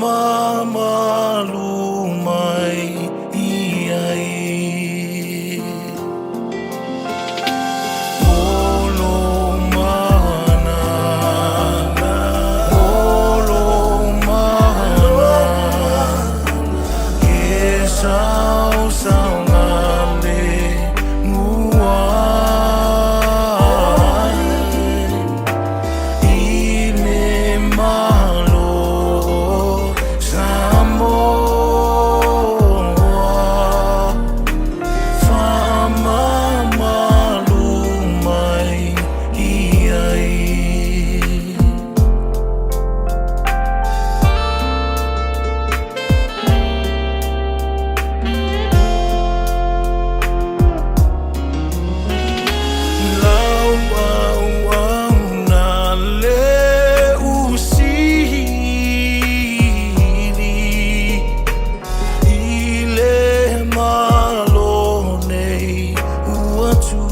Faamamalu mai i ai. Olomana, Olomana, ke sausaunga le muai, i le Malo o Samoa. Faamamalu mai i ai. Lau auauna le usili i le Malo nei ua tu.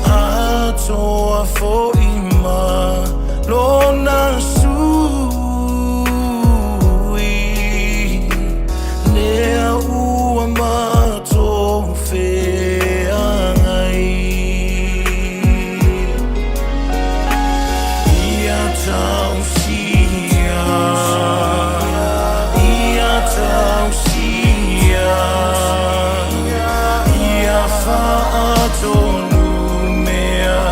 Atoa foi ma lona sui, lea ua matou feagai. Ia tausia, ia tausia, ia faatonu mea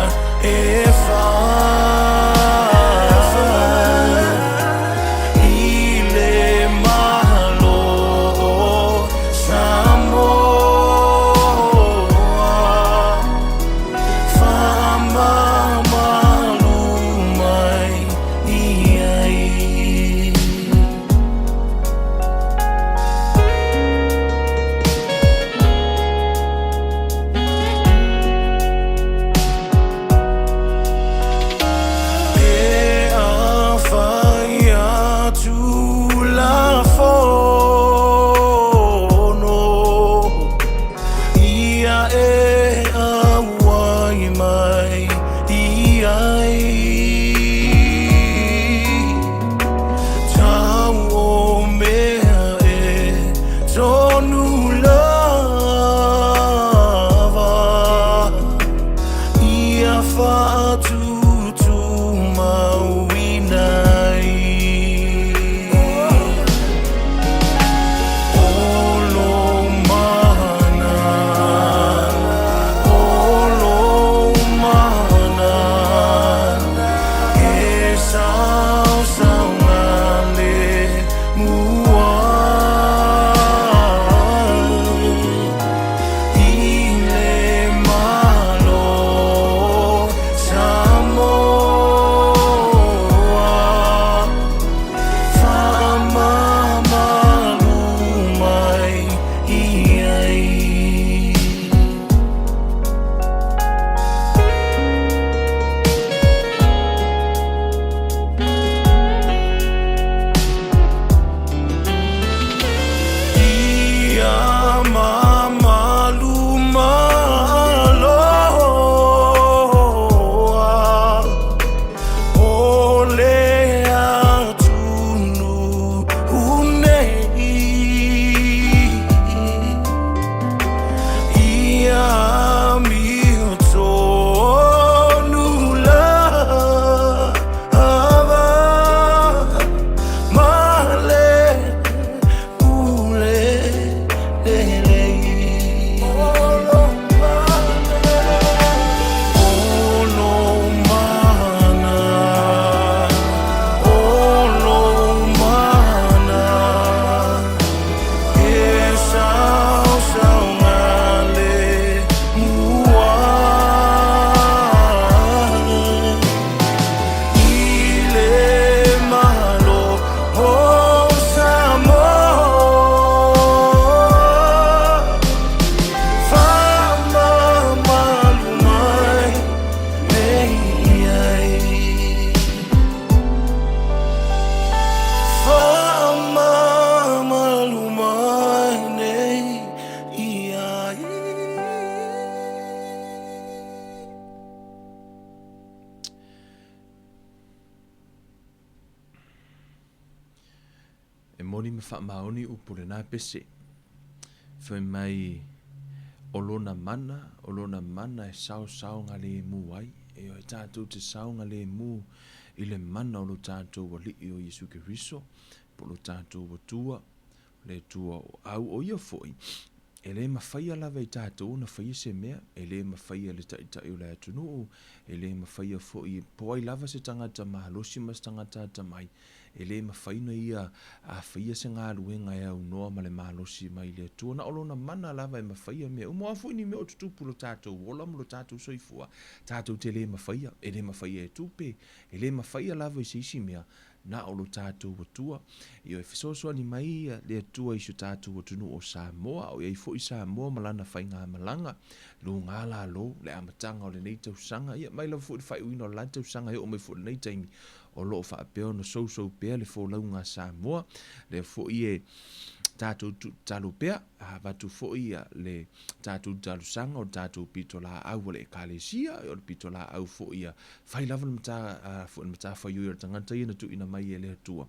e fai i le Malo o Samoa. Faamamalu mai i ai. moni ma faamaoni upu o lena pese. Fai mai, O lona mana, o lona mana e saosaogalemu ai. Ioe, tatou te saogalemu i le mana o lo tatou Alii o Iesu Keriso, po o lo tatou Atua, le Atua o au. O ia foi, e le mafaia lava e tatou ona faia se mea, e le mafaia e le Taitai o le atunuu, e le mafaia foi po o ai lava se tagata malosi ma se tagata atamai, E le mafai ona ia faia se galuega e aunoa ma le malosi mai le Atua. Na o Lona mana lava e mafaia mea uma. O a foi ni mea o tutupu i lo tatou ola ma lo tatou soifua, tatou te le mafaia. E le mafaia e tupe, e le mafaia lava i se isi mea, na o lo tatou Atua. Ioe, fesoasoani mai le Atua i si o tatou atunuu o Samoa, a o i ai foi Samoa ma lana faigamalaga, luga lalo, le amataga o lenei tausaga, ia mai lava foi i le faaiuina o le la tausaga e oo mai foi i lenei taimi, O lo o faapea ona sousou pea le folauga a Samoa, lea foi e tatou tatalo pea, a avatu foi le tatou talosaga o le tatou pitolaau a le Ekalesia, o le pitolaau foi ia fai lava le foi le matafaioi a le tagata ia na tuuina mai e le Atua,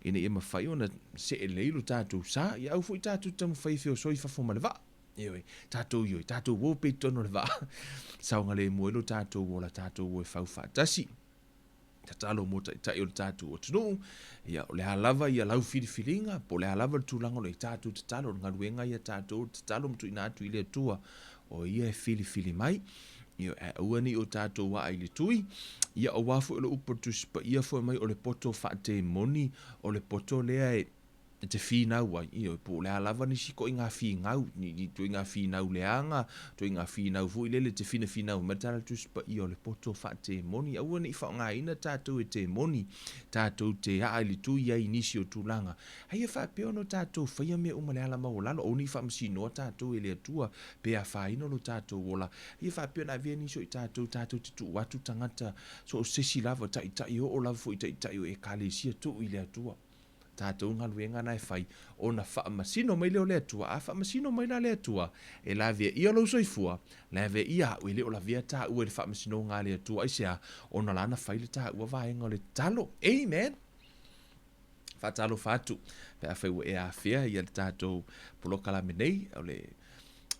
ina ia mafai ona see lelei lo tatou sa, ia aua foi tatou te taumafai e feosoi i fafo ma le vaa. Ioe, tatou ioe, tatou o pea i totonu o le vaa, saogalemu ai lo tatou ola, tatou o e fau faatasi. Tatalo mo taitai o le tatou atunuu, ia, o le a lava ia lau filifiliga, po o le a lava le tulaga o lo o i ai, tatou tatalo, o le galuega ia a tatou, o le tatalo ma tuuina atu i le Atua, o Ia e filifili mai, ia, ae aua ne i o tatou aa i le tui, ia, aua foi o le upu a le Tusi Paia foi mai, o le poto faatemoni, o le poto lea e, e te finau ai, ioe, po o le a lava nisi ituaiga finau, ni ituaiga finau leaga, ituaiga finau foi lele e te finafinau mai le Tala Tusi Paia o le poto faatemoni, aua ne i faaaogaina tatou e temoni, tatou te aa i le tui ai i nisi o tulaga. A ia faapea ona tatou faia mea uma i le ala maualalo, aua ne i faamasinoa tatou e le Atua pe afaina lo tatou ola. A ia faapea ona avea nisi o i tatou, tatou te tuu atu tagata, so o se isi lava, taitai, e oo lava foi i taitai o Ekalesia, tuu i le Atua. tatou galuega na e fai, ona faamasino mai lea o le Atua. A faamasino mai la le Atua, e laveaia lou soifua, laveaia au, e le o lavea taua i le faamasinoga a le Atua. Aisea? Ona la na fai le taua vaega o le tatalo. Amen! Faatalofa atu pe afai ua e afea ia le tatou polokalame nei, o le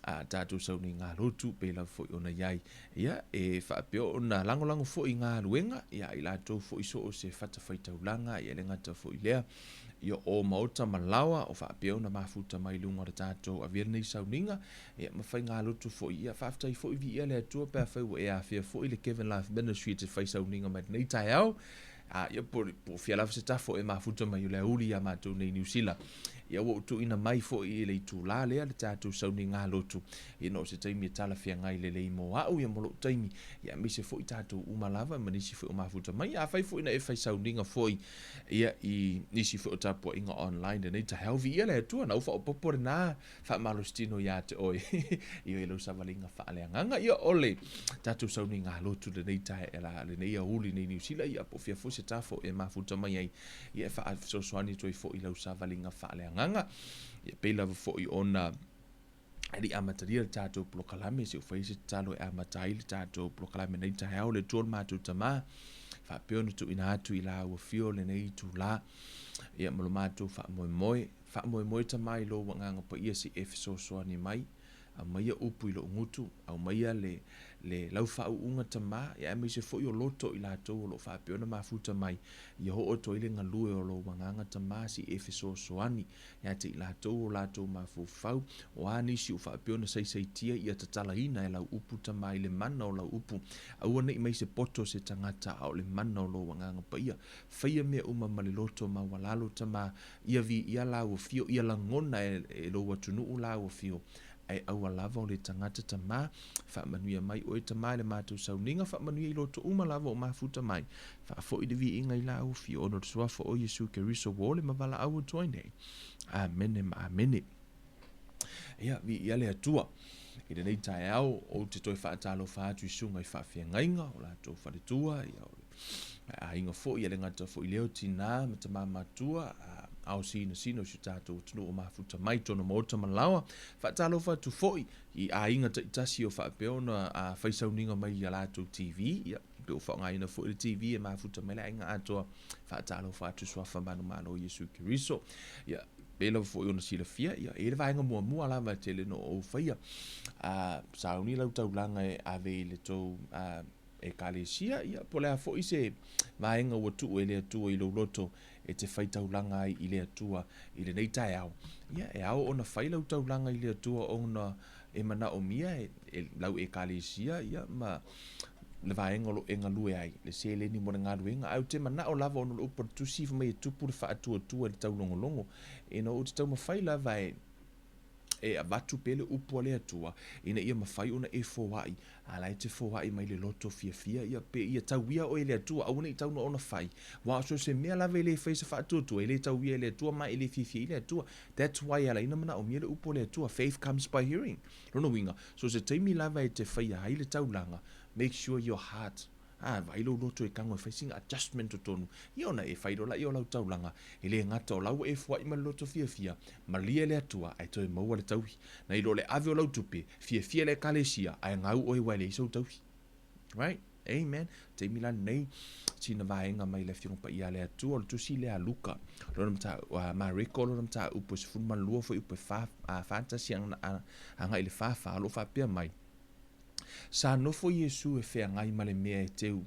a tatou sauniga lotu pei lava foi ona i ai. Ia, e faapea ona lagolago foi i galuega, ia, i latou foi so o se fatafaitaulaga, ia, e le gata foi i lea, ia, o maota ma laoa o faapea ona mafuta mai i luga o le tatou avea lenei sauniga, ia, ma faigalotu foi. Ia, faafetai foi, viia le Atua pe afai ua e afea foi le Kevin Life Ministry e te fai sauniga mai lenei taeao. A, ia, po, po o fia lava se tafa o e mafuta mai o le aoauli iā matou nei i Niu Sila. Ia, ua ou tuuina mai foi i le itulā lea le tatou sauniga lotu, ina o se taimi e talafeagai lelei mo au, ia mo lou taimi, ia aemaise foi tatou uma lava ma nisi foi o mafuta mai. Afai foi na e fai sauniga foi, ia, i nisi foi o tapuaiga online lenei taeao, viia le Atua, na ou faaopoopo lena Faamalositino iā te oe i lou savaliga faaleagaga. Ia, o le tatou sauniga lotu lenei taeao, lenei aoauli nei Niu Sila, ia, po o fea foi se tafa o e mafuta mai ai, ia, e faafesoasoani atu ai foi i lau savaliga faaleagaga. Ia, pei lava foi ona e le i amatalia le tatou polokalame, se i ou faia se tatalo e amata ai le tatou polokalame nei taeao, le Atua o le matou Tama, faapea ona tuuina atu i la ua afio lenei itulā, ia, ma lo matou faamoemoe. Faamoemoe Tama i lou Agaga Paia se i e fesoasoani mai, aumaia upu i lou gutu, aumaia le, le lau faauuga Tama, ia aemaise foi o loto i latou o lo o faapea ona mafuta mai, ia oo atu ai le galue o lou Agaga Tama se i e fesoasoani ia te i latou o latou mafaufau, o a nisi ua faapea ona saisaitia ia tatalaina e lau upu Tama i le mana o lau upu, aua ne i mai se poto o se tagata a o le mana o lou Agaga Paia. Faia mea uma ma le loto maualalo Tama, Ia viia lāua fio, ia lagona e lou atunuu lāua fio, ae aua lava o le tagata tamā. Faamanuia mai oe tamā i le matou sauniga, faamanuia i loto uma lava o mafuta mai. Faafoi le viiga i lāua fio, ona o le suafa o Iesu Keriso ua ole ma valaau atu ai nei. Amene ma amene. Ia, viia le Atua. I lenei taeao, ou te toe faatalofa atu i susuga i faafeagaiga, o latou faletua, ia, o le aiga foi, ia le gata foi lea o tinā ma tamā matua, ao sinasina o si o tatou atunuu o mafuta mai tona maota ma laoa. Faatalofa atu foi i aiga taitasi o faapea ona fai sauniga mai i a latou TV, ia. Pe ua faaaogaina foi le TV e mafuta mai le aiga atoa, faatalofa atu suafa manumalo o Iesu Keriso. Ia, pei lava foi ona silafia, ia, e i ai le vaega muamua lava e tele na ou faia. A sauni lau taulaga e ave i le tou a, ekalesia, ia, po o le a foi se vaega ua tuu e le Atua i lou loto e te fai taulaga ai i le Atua i lenei taeao. Ia, e ao ona fai lau taulaga i le Atua ona e manaomia e, e lau ekalesia, ia, ma le vaega o lo o e galue ai, le seleni mo le galuega. Ae ou te manao lava ona o le upu a le Tusi fai mai e tupu le faatuatua i le taulogologo. Ina ou te taumafai lava e e avatu pea le upu a le Atua ina ia mafai ona e foai, a la e te foai mai le loto fiafia, ia pe ia tauia oe e le Atua, aua ne i tau na ona fai, aua so o se mea lava e le fai se faatuatua, e le tauia e le Atua ma e le fiafia i le Atua. That's why e ala ai ona manaomia le upu a le Atua, faith comes by hearing. Lona uiga, so o se taimi lava e te faia ai le taulaga, make sure your heart, a, vaai lou loto e tago e fai sina adjustment totonu, ia ona e fai loa laia o lau taulaga, e le gata o la ua e fua'i ma le loto fiafia, malie le Atua ae toe maua le tauhi. Nai lo le ave o lau tupe, fiafia le Ekalesia, ae gau oe ua e leai sou tauhi. Right? Amen. Taimi la lenei, sina vaega mai le Afioga Paia a le Atua, o le tusi lea a Luka, lona mata, uh, Mareko, lona mataupu e 12 fuaiupu e 4, uh, 41 agai i le 44, o lo o faapea mai, Sa nofo Iesu e feagai ma le mea e teu,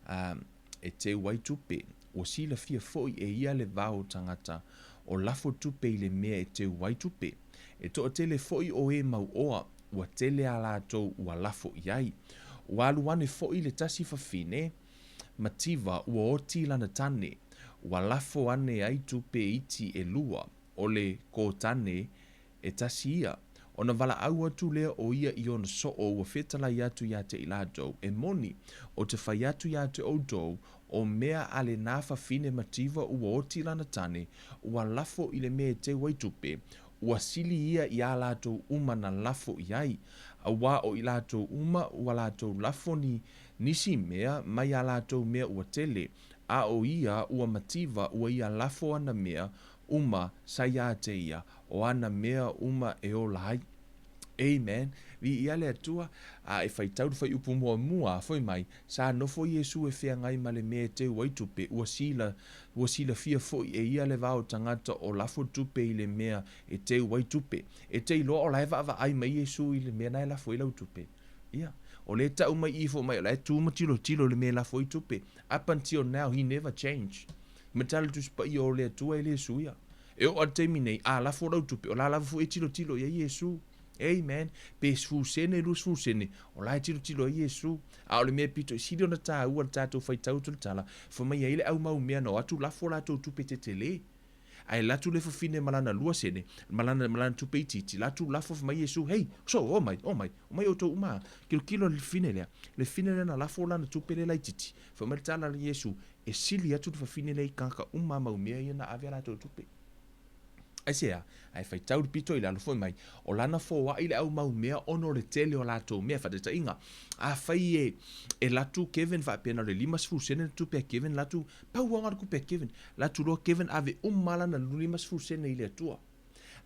uh, e teu ai tupe, ua silafia foi e ia le vao o tagata, o lafo tupe i le mea e teu ai tupe. E toatele foi o e mau oa, ua tele a latou ua lafo i ai. Ua alu ane foi le tasi fafine mativa ua oti lana tane, ua lafo ane ai tupe iti elua, o le kotane e tasi ia. Ona valaau atu lea o ia i ona soo ua fetalai atu iā te i latou, e moni, o te fai atu iā te outou, o mea a lenā fafine mativa ua oti lana tane, ua lafo i le mea e teu ai tupe, ua sili ia iā latou uma na lafo i ai, auā o i latou uma ua latou lafo ni nisi mea mai a latou mea ua tele, a o ia ua mativa ua ia lafo ana mea uma sa iā te ia, o ana mea uma e ola ai. Amen. Viia le Atua, a e faitau le fuaiupu muamua, foi mai, sa nofo Iesu e feagai ma le mea e teu ai tupe, ua sila, ua silafia foi e ia le va o tagata o lafo tupe i le mea e teu ai tupe. E te iloa o la e vaavaai mai Iesu i le mea na e lafo ai lau tupe. Ia. O lea e tau mai i foi mai o la e tu ma tilotilo i le mea e lafo ai tupe. Up until now, he never change. Ma tala le Tusi Paia o le Atua e le suia. E oo lava i le taimi nei, a lafo lau tupe, o la lava foi e tilotilo i ai Iesu. Amen. Pe sefulu sene, 20 sene, o la e tilotilo ai Iesu. A o le mea pito i sili ona taua le tatou faitau atu le tala, fai mai ai le au mau mea na o atu lafo latou tupe tetele. Ae alu atu le fafine ma lana lua sene, ma lana, ma lana tupe itiiti, alu atu lafo fai mai Iesu, hei, so, o mai, o mai, o mai outou uma a. Kilokilo le fafine lea, le fafine lea na lafo lana tupe lea laitiiti, fai mai le tala a Iesu, E sili atu le fafine lea i tagata uma a mau mea ia na ave a latou tupe. Aisea? Ae faitau le pito i lalo foi mai, o lana foai le au mau mea ona o le tele o latou mea. Faataitaiga, afai e, e latu Kevin faapea na o le 50 sene le tupe a Kevin, latu, pau lava le tupe a Kevin, latu loa Kevin ave uma lana 50 sene i le Atua.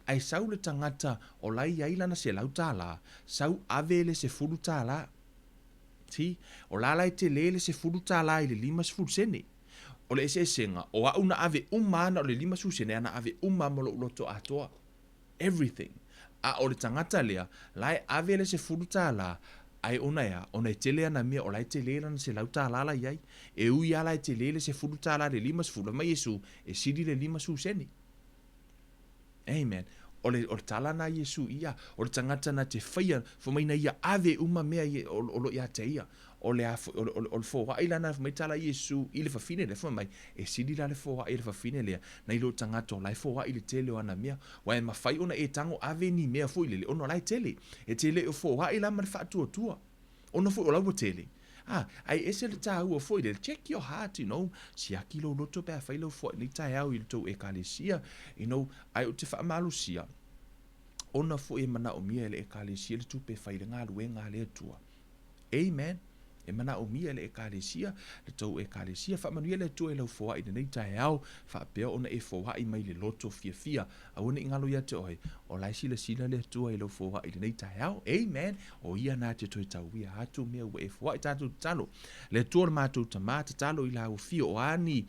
Ae sau le tagata o la e i ai lana $100, sau ave le $10. Ti, o la la e tele le $10 i le 50 sene. O le eseesega, o au na ave uma ana o le 50 sene, a na ave uma ma lou loto atoa. Everything. A o le tagata lea, la e ave le $10, ae ona e a? Ona e tele ana mea, o la e tele lana $100 la i ai. E ui lava la e tele le $10 i le 50, fai mai Iesu, e sili le 50 sene. Amen. O le, o le tala na Iesu ia, o le tagata na te faia, fai mai na ia ave uma mea i, o, o lo ia te ia. O le, a, o, o, o le foai la na fai mai tala Iesu i le fafine lea, fai mai, e sili la le foai i le fafine lea, na i lo tagata o la e foai i le tele o ana mea. Ua e mafai ona e tago ave ni mea foi lele, ona o la e tele. E te le o foai la ma le faatuatua. Ona foi o la ua tele. Ah, ae ese le tāua foi lele, check your heart, you know, siaki lou loto pe afai lau foai nei taeao i le tou ekalesia, you know, ae ou te faamalosia, ona foi e manaomia e le ekalesia le tupe e fai le galuega a le Atua. Amen. E manaomia e le Ekalesia, le tou Ekalesia. Faamanuia le Atua i lau foai i lenei taeao, faapea ona e foai mai le loto fiafia. Aua ne i galo ia te oe, o la e silasila le Atua i lau foai i lenei taeao. Amen. O Ia na te toe tauia atu mea ua e foai. Tatou tatalo. Le Atua o le matou Tama, tatalo i lau afio, o a ni,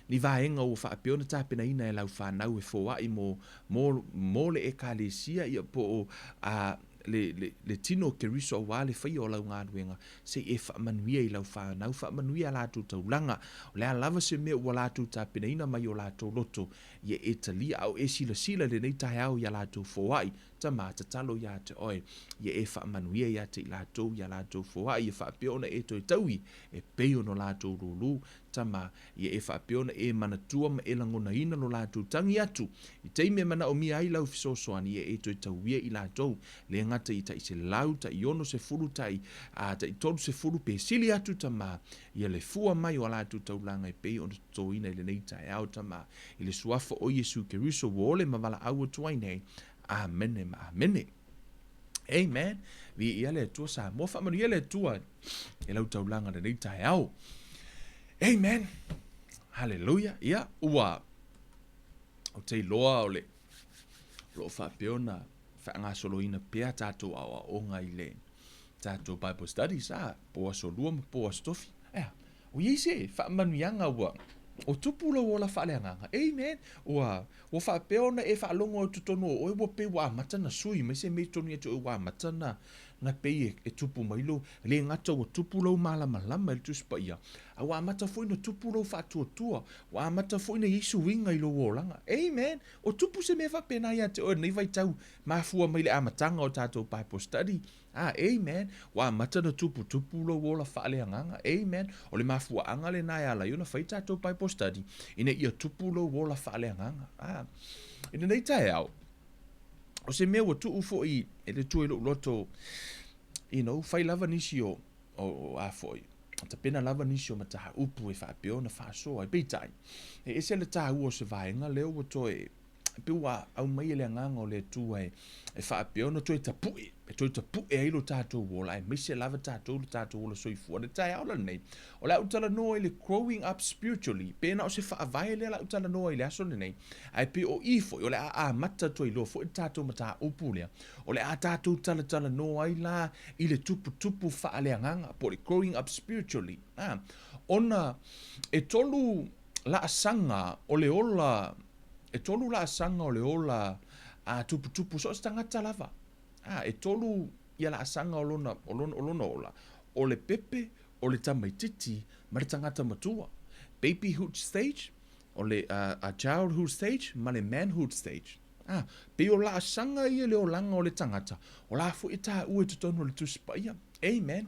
ni vaega ua faapea ona tapenaina e lau fanau e foai mo, mo, mo le Ekalesia, ia po o, a, le, le, le tino o Keriso aua le faia o lau galuega, se i e faamanuia i lau fanau, faamanuia a latou taulaga. O le a lava se mea ua latou tapenaina mai o latou loto, ia e talia, a o e silasila i lenei taeao i a latou foai, Tama, tatalo ia te oe, ia e faamanuia ia te i latou i a latou foai, ia faapea ona e toe taui e pei ona latou lūlū, Tama, ia e faapea ona e manatua ma e lagonaina lo latou tagi atu i taimi e manaomia ai lau fesoasoani, ia e toe tauia i latou, le gata i tai 100, tai 60, tai, a, tai 30 pe sili atu, Tama, ia le fua mai o a latou taulaga e pei ona totoina i lenei taeao, Tama, i le Suafa o Iesu Keriso ua ole ma valaau atu ai nei. Amene ma amene. Amen. Viia le Atua Samoa. Faamanuia le Atua i lau taulaga lenei taeao. Amen. Hallelujah. Ia, ua ou te iloa o le o lo o faapea ona faagasoloina pea tatou aoaoga i le tatou Bible studies, a, po aso lua ma po aso tofi. Ea, ua i ai se faamanuiaga ua o tupu lou ola faaleagaga. Amen. Ua, ua faapea ona e faalogo i totonu o oe, ua pei ua amata na sui mai se mea i totonu ia te oe, ua amata na, na pei e, e tupu mai lou, le gata ua tupu lou malamalama i le Tusi Paia, a ua amata foi na tupu lou faatuatua, ua amata foi na i ai suiga i lou olaga. Amen. O tupu se mea faapena ia te oe i lenei vaitau, mafua mai le amataga o tatou Bible study. Ah, amen. Ua amata ona tuputupu lou ola faaleagaga. Amen. O le mafuaaga lena e ala ai ona fai tatou Bible study, ina ia tupu lou ola faaleagaga. Ah, i lenei taeao, o se mea ua tuu foi e le Atua i lou loto, you know, fai lava nisi o, o, o a foi, tapena lava nisi o mataupu e faapea ona faasoa ai. Peitai, e ese le taua o se vaega lea ua toe pei ua aumai e le Agaga o le Atua e, e faapea ona toe tapu'e, e toe tapu'e ai lo tatou ola, aemaise lava tatou lo tatou ola soifua. Le taeao lenei, o le a ou talanoa i le growing up spiritually, pe na o se faavae lea la ou talanoa i le aso lenei, ae pei o i foi, o le a amata atu ai loa foi le tatou mataupu lea, o le a tatou talatalanoa ai la i le tuputupu faaleagaga, po o le growing up spiritually. Ah, ona e tolu laasaga o le ola E tolu laasaga o le ola a tuputupu so o se tagata lava. A, e tolu ia laasaga o lona, o lona, o lona ola, o le pepe, o le tamaititi, ma le tagata matua. Babyhood stage, o le uh, a childhood stage, ma le manhood stage. A, pei o laasaga ia le olaga o le tagata, o la foi e taua i totonu o le Tusi Paia. Amen.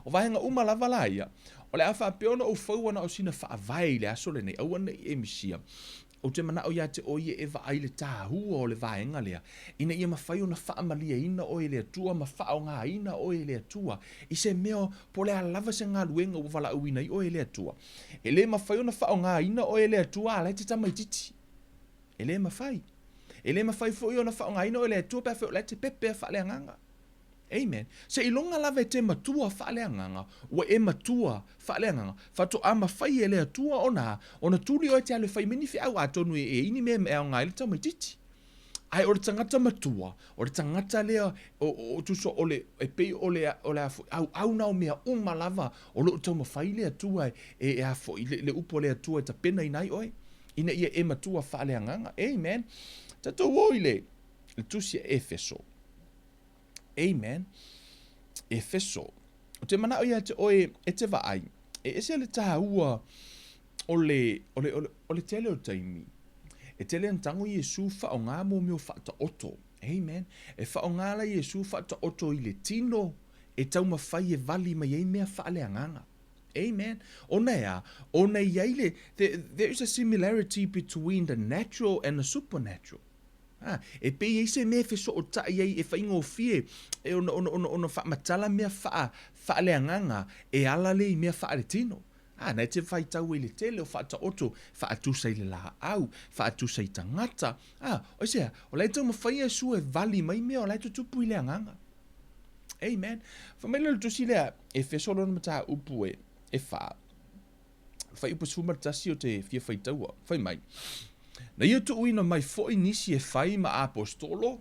O vaega uma lava la ia, o le a faapea ona ou fau na o sina faavae i le aso lenei, aua ne i e misia. Ou te manao ia te oe ia e vaai le tāua o le vaega lea, ina ia mafai ona faamalieina oe e le Atua ma faaaogaina oe e le Atua i se mea po o le a lava se galuega ua valaauina ai oe e le Atua. E le mafai ona faaaogaina oe e le Atua a la e te tamaitiiti. E le mafai. E le mafai foi ona faaaogaina oe e le Atua pe afai o la e te pepe faaleagaga. Amen. Seiloga lava e te matua faaleagaga, ua e matua faaleagaga, faatoa mafai e le Atua ona, ona tuli oe e te alu e fai mai ni feau, atonu e i ai ni mea e aoga ai le tamaitiiti. Ae o le tagata matua, o le tagata lea o, o, o tusa o le, e pei o le, o le a foi, auauna o mea uma lava o lo o taumafai le Atua e, e, e a foi, le, le upu a le Atua e tapenaina ai oe, ina ia e matua faaleagaga. Amen. Tatou o i le, le tusi a Efeso. Amen. Efeso. Ou te manao ia te oe e te vaai, e ese le tāua o le, o le, o le, o le tele o taimi. E tele ana tango Iesu whaonga mō meo whaataoto. Amen. E whaonga la Iesu whaataoto i le tino e taumawhai e wali mai ai mea whaaleagaga. Amen. Ona e a, ona i ai le, there, there is a similarity between the natural and the supernatural. Ā, e pei ai se mea e fesootai ai, e faigofie e ona, ona, ona, ona faamatala mea faa, faaleagaga e ala lea i mea faaletino. Ā, na e te faitau ai le tele o faataoto, faatusa i le laau, faatusa i tagata. Ā, o se, o la e taumafai Iesu e wali mai mea o la e tutupu i le agaga. Amen. Fai mai le tusi lea, Efeso lona mataupu e, e whā. Fuaiupu 11 o te fia faitaua. Fai mai. Na ia tuuina mai foi nisi e fai ma apostolo,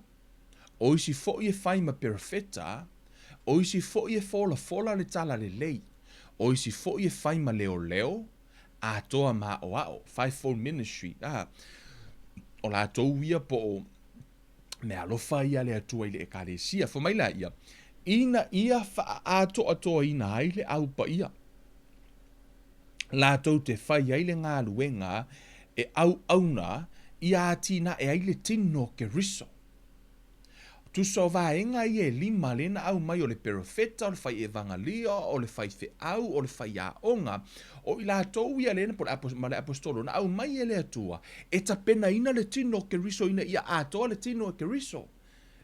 o isi foi e fai ma perofeta, o isi foi e folafola le talalelei, o isi foi e fai ma leoleo, atoa ma aoao, fivefold ministry, a, o latou ia po o meaalofa ia a le Atua i le Ekalesia. Fai mai laia, ina ia faaatoatoaina ai le Au Paia, latou te fai ai le galuega e auauna ia atinae ai le tino o Keriso. Tusa o vaega ia e lima lea na aumai o le perofeta, o le fai evangalia, o le faifeau, o le faiaoga, o i latou ia lea po o le ma le aposetolo na aumai e le Atua e tapenaina le tino o Keriso ina ia atoa le tino o Keriso,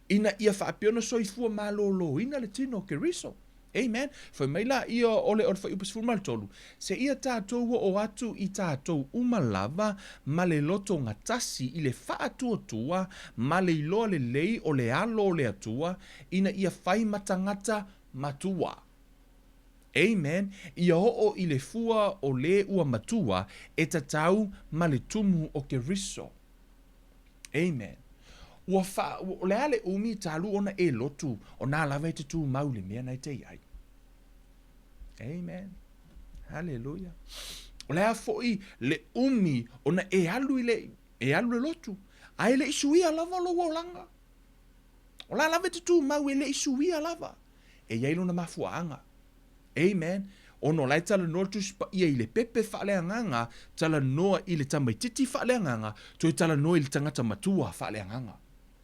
ina ia faapea ona soifua maloloina le tino o Keriso. Amen. Fai mai laia o le o le fuaiupu 13, Seia tatou oo atu i tatou uma lava ma le loto gatasi i le faatuatua ma le iloa lelei o le alo o le Atua, ina ia fai ma tagata matua. Amen. Ia oo i le fua o le ua matua e tatau ma le tumu o Keriso. Amen. Ua wha, o le a le umi talu ona e lotu, o nā lava e te tūmau le mea na e te iai. Amen. Hallelujah. O le a foi le umi ona e alu i le, e alu le lotu, a e le i suia lava lou olaga. O la lava e te tumau e le i suia lava. E iai lona mafuaaga. Amen. Ona o la e talanoa le Tusi Paia i le pepe faaleagaga, talanoa i le tamaititi faaleagaga, toe talanoa i le tagata matua faaleagaga.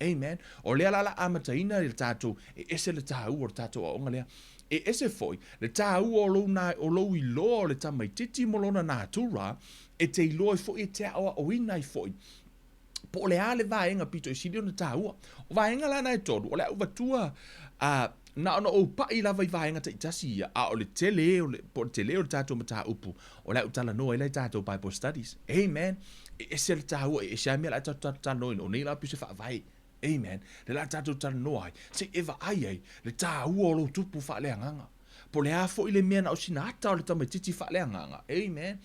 Amen. O lea la la amataina i le tatou, e ese le tāua o le tatou aoga lea. E ese foi le tāua o lou, na, o lou iloa o le tamaititi mo lona natura, e te iloa ai foi e te aoaoina ai foi po o le a le vaega pito i sili ona tāua. O vaega la na e tolu, o le a ou avatua a, na ona ou paʻi lava i vaega taitasi ia, a o le tele o le, po o le tele o le tatou mataupu, o le a ou talanoa ai la i tatou Bible studies. Amen. E ese le tāua, e ese lava mea la a tatou talanoaina, o nei la pei o se faavae. Amen. Le la a tatou talanoa ai, se i e vaai ai le tāua o lou tupu faaleagaga. Po o le a foi le mea na o sina ata o le tamaitiiti faaleagaga. Amen.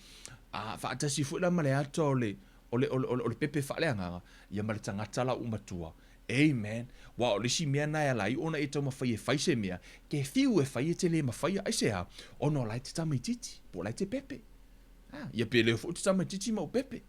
A faatasi foi la ma le ata o le, o le, o le, o le pepe faaleagaga, ia ma le tagata la ua matua. Amen. Aua o le isi mea na e ala ai ona e taumafai e fai se mea, ke fiu e fai e te le mafaia. Aisea? Ona o la e te tamaitiiti, po o la e te pepe. Ah, ia pe leo foi te tamaitiiti ma ou pepe.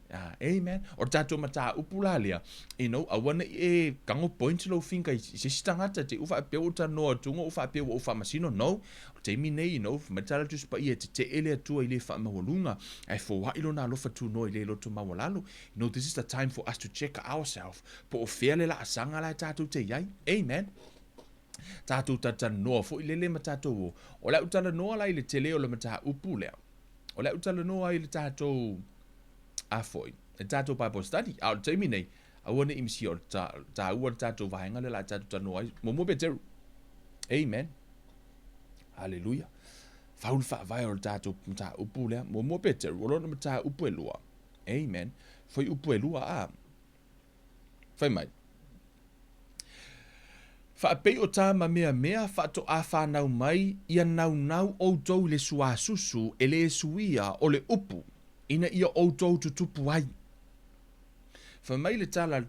Ah, amen. O le tatou mataupu la lea, you know, aua ne i e tago point lou finger i se isi tagata, te i ua faapea ua ou talanoa atu ua faapea ua ou faamasino. No. O le taimi nei, you know, fai mai le tala a le Tusi Paia e tetee le Atua i le faamaualuga, ae foai lona alofa tunoa i le loto maualalo. You know, this is the time for us to check ourself, po o fea le laasaga la e tatou te i ai. Amen. Tatou talatalanoa foi lele ma tatou o. O le a ou talanoa la i le tele o le mataupu lea. O le a ou talanoa i le tatou a foi, le tatou Bible study. A o le taimi nei, aua ne i misia o le ta, tāua le tatou vaega lea la tatou talanoa ai. Muamua Peteru. Amen. Haleluia. Fau le faavae o le tatou mataupu lea. Muamua Peteru, o lona mataupu e lua. Amen. Fuaiupu e lua a. Fai mai. Faapei o tama meamea faatoa fanau mai, ia naunau outou i le suasusu e le suia o le upu, ina ia outou tutupu ai. Fai mai le tala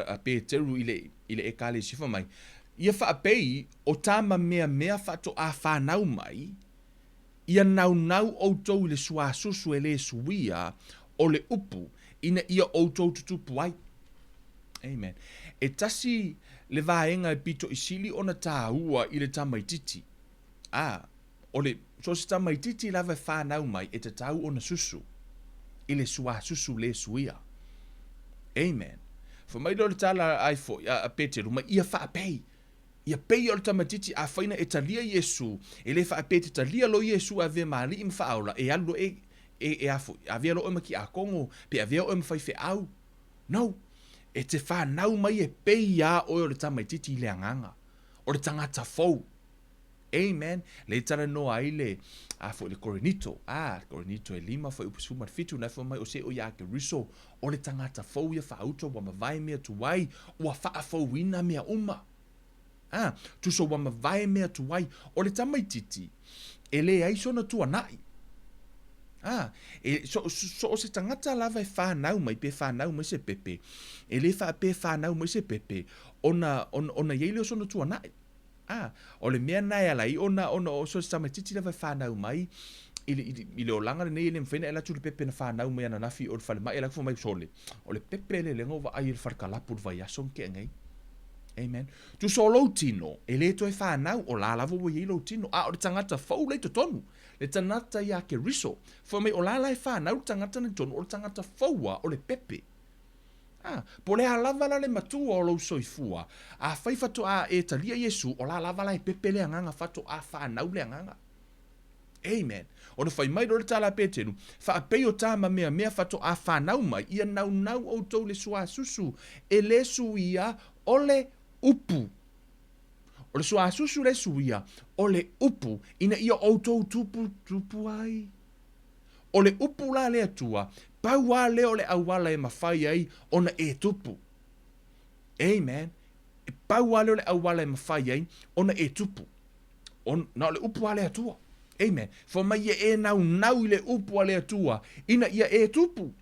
a Peteru i le, i le Ekalesia, fai mai, Ia faapei o tama meamea faatoa fanau mai, Ia naunau outou i le suasusu e le suia o le upu, ina ia outou tutupu ai. Amen. E tasi le vaega e pito i sili ona tāua i le tamaititi. A, o le, so o se tamaititi lava e whanau mai e tatau ona susu i le suasusu le suia. Amen. Fai mai lea o le tala ai foi a, a Peteru mai, ia faapei. Ia pei o le tamaitiiti afai na e talia Iesu, e le faapea e te talia loa Iesu e avea ma alii ma faaola, e alu loa e, e, e a foi, avea loa oe ma kiakogo, pe avea oe ma faifeau. No. E te whanau mai e pei iā oe o le tamaitiiti i le agaga, o le tagata fou. Amen. Le talanoa ai le, a foi le Korinito, a, Korinito e lima fuaiupu 17, na e fai mai o se o iā Keriso, o le tagata fou ia faauto ua mavae mea tuai, ua faafouina mea uma. A, tusa ua mavae mea tuai, o le tamaititi, e leai sona tuanai. A, e, so, so o se tagata lava e fanau mai, pe fanau mai se pepe, e le faapea e fanau mai se pepe, ona, ona, ona i ai lea o sona tuanai. A, o le mea lena e ala ai ona, ona o so o se tamaititi lava e fanau mai, i le, i le, i le olaga lenei e le mafai ona e alu atu i le pepe na fanau mai ananafi i o i le falemai, e alu atu fai mai, sole, o le pepe lea lea na ou vaai i le fale kalapu i le vaiaso na tea nei. Amen. Tusa o lou tino, e le toe fanau, o la lava ua i ai lou tino, a o le tagata fou la i totonu, le tagata iā Keriso, fai mai o la la e fanau le tagata na i totonu, o le tagata fou a, o le pepe. A, po o le a lava la le matua o lou soifua, afai faatoa e talia Iesu, o la lava la e pepe le agaga faatoa fanau le agaga. Amen. Ona fai mai loa le tala a Peteru, Faapei o tama meamea faatoa fanau mai, ia naunau outou i le suasusu, e le suia o le upu. O le suasusu le suia o le upu, ina ia outou tupu tupu ai. O le upu la a le Atua, pau lava lea o le auala e mafai ai ona e tupu. Amen. E pau lava lea o le auala e mafai ai ona e tupu. O, na o le upu a le Atua. Amen. Fai mai ia e naunau i le upu a le Atua, ina ia e tupu.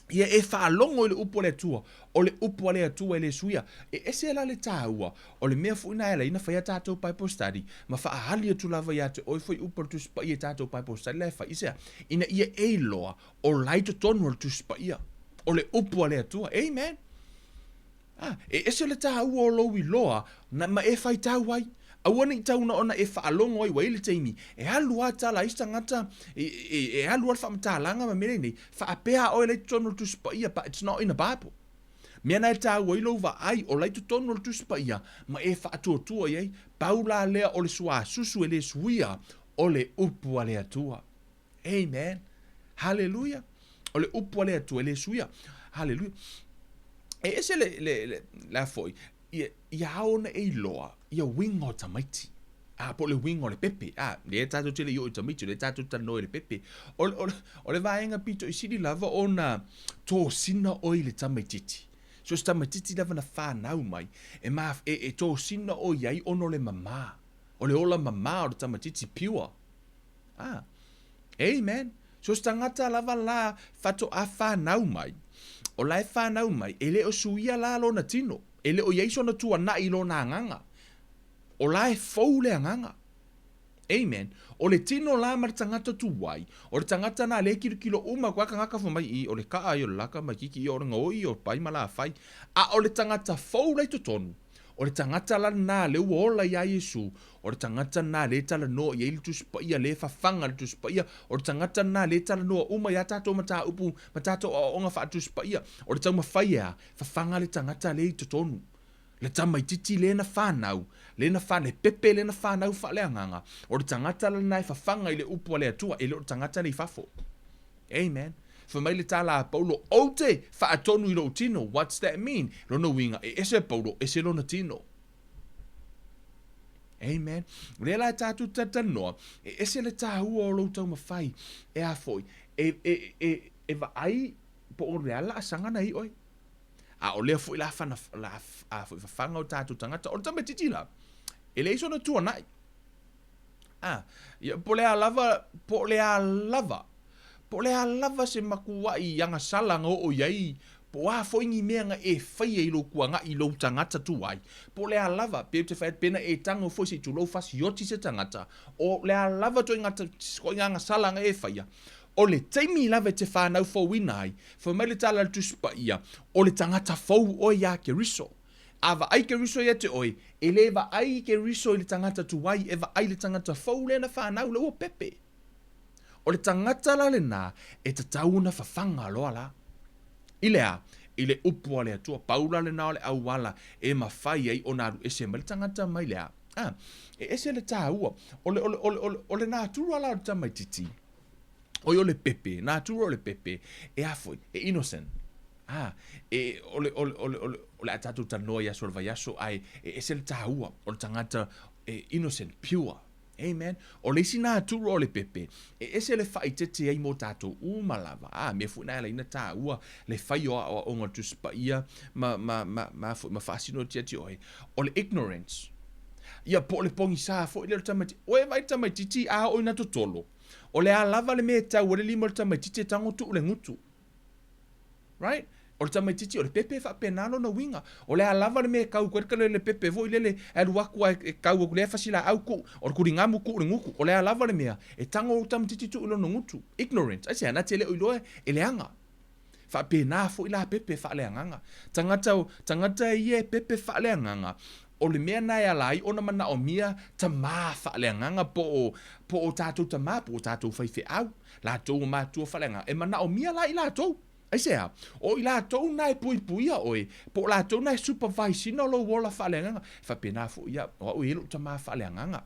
Ia e faalogo i le upu a le Atua. O le upu a le Atua e le suia. E ese la le tāua, o le mea foi na e ala ai na fai a tātou Bible study, ma faaali atu lava ia te oe foi upu a le Tusi Paia i tātou Bible study la e fai, i se a? Ina ia e iloa, o la i totonu o le Tusi Paia. O le upu a le Atua. Amen. A, e ese le tāua o lou iloa, na, ma e faitau ai. Aua ne i tau na ona e faalogo ai, ua i ai le taimi, e alu a tala ai se tagata, e, e, e alu a le faamatalaga ma mea nei, faapea oe la i totonu o le Tusi Paia, but it's not in the Bible. Mea na e tāua ai lou vaai, o la i totonu o le Tusi Paia, ma e faatuatua i ai, pau la lea o le suasusu e le suia, o le upu a le Atua. Amen. Haleluia. O le upu a le Atua e le suia. Haleluia. E ese le, le, le, le a foi, ia, ia ao ona e iloa, ia uiga o tamaiti. A, po o le uiga o le pepe. A, lea tātou te le i oo i tamaiti, lea tātou talanoa i le pepe. O, o, o le vaega pito i sili lava ona tosina oe i le tamaititi. So se tamaititi lava na whanau mai, e, ma, e, e tosina oe i ai ona o le mamā. O le ola mamā o le tamaititi pure. Ah. Amen. So se tagata lava la faatoa fanau mai, o la e fanau mai, e le o suia la lona tino, e le o i ai sona tuanai i lona agaga. O la e fou le agaga. Amen. O le tino la ma le tagata tuai, o le tagata na le kilokilo uma koa tagata fai mai i o le kaa i o le laka mai kiki i o le gaoi o pai ma la fai. A o le tagata fou la i totonu, O le tagata la lena lea ua ola iā Iesu, o le tagata lena lea e talanoa i ai le Tusi Paia, lea e fafaga le Tusi Paia, o le tagata lena lea e talanoa uma iā tatou mataupu ma tatou aoaoga faa-Tusi Paia. O le taumafai e a? Fafaga le tagata lea i totonu. Le tamaitiiti lea na fanau, lea na fa, le pepe lea na fanau faaleagaga, o le tagata lena e fafaga i le upu a le Atua, e le o le tagata lea i fafo. Amen. Fai mai le tala a Paulo, Ou te faatonu i lou tino. What's that mean? Lona uiga, e ese Paulo, ese lona tino. Amen. Lea la e tātou talatalanoa, e ese le tāua o lou taumafai, e a foi, e, e, e, e vaai po o le a laasaga na i oe. A o lea foi la whana, la, a foi fafaga o tātou tangata, o le tamaititi la, e leai sona tuanai. A, ia, po o le a lava, po o le a lava, po o le a lava se makuaʻi agasala na oo i ai, po o a foi ni mea na e faia i lou kuanaʻi i lou tagata tuai, po o le a lava, pe ou te fai atu, pe na e tago foi se i tulou fasioti se tagata, o le a lava ituaiga agasala na e faia, o le taimi lava e te whanau fouina ai, fai mai le tala a le Tusi Paia, o le tagata fou oe iā Keriso. A vaai Keriso ia te oe, e le vaai Keriso i le tagata tuai, e vaai i le tagata fou lea na whanau, le ua pepe. O le tagata la lena, e tatau ona fafaga loa la. I le a? I le upu a le Atua. Pau la lena o le auala e mafai ai ona alu ese mai le tagata mai le a. A, e ese le tāua. O le, o le, o le, o le, o le natura la o le tamaititi, oi o le pepe, natura o le pepe, e a foi, e innocent. A, e, o le, o le, o le, o le, o le a tātou talanoa i aso o le vaiaso, ae e ese le tāua o le tagata e innocent, pure. Amen. O le isi natura o le pepe, e ese le faaeteete ai mō tātou uma lava. A, mea foi na e ala ai na tāua le fai o aoaoga o le Tusi Paia ma, ma, ma, ma, foi, ma faasino atiati oe. O le ignorance. Ia, po o le pogisa foi lea o le tamaitiiti. Ua e vaai i le tamaitiiti a oo ina totolo, o le a lava le mea e tau ai le lima o le tamaitiiti e tago tuu le gutu. Right? O le tamaitiiti o le pepe e faapena lona uiga. O le a lava le mea e kau atu ai le pepe foi lele e alu atu lava e kau atu lea fasilaau tuu, o le tuligamu tuu i le gutu. O le a lava le mea e tago le tamaitiiti tuu i lona gutu. Ignorant. Aisea? Na te le o iloa e leaga. Faapena foi la pepe faaleagaga. Tagata, tagata ia e pepe faaleagaga, o le mea na e ala ai ona manaomia tamā faaleagaga po o, po o tatou tamā, po o tatou faifeau, latou o matua faaleagaga, e manaomia la i latou. Aisea? O i latou na e puipuia oe, po o latou na e supervise ina lou ola faaleagaga. E faapena foi au, o au e i ai lou tamā faaleagaga.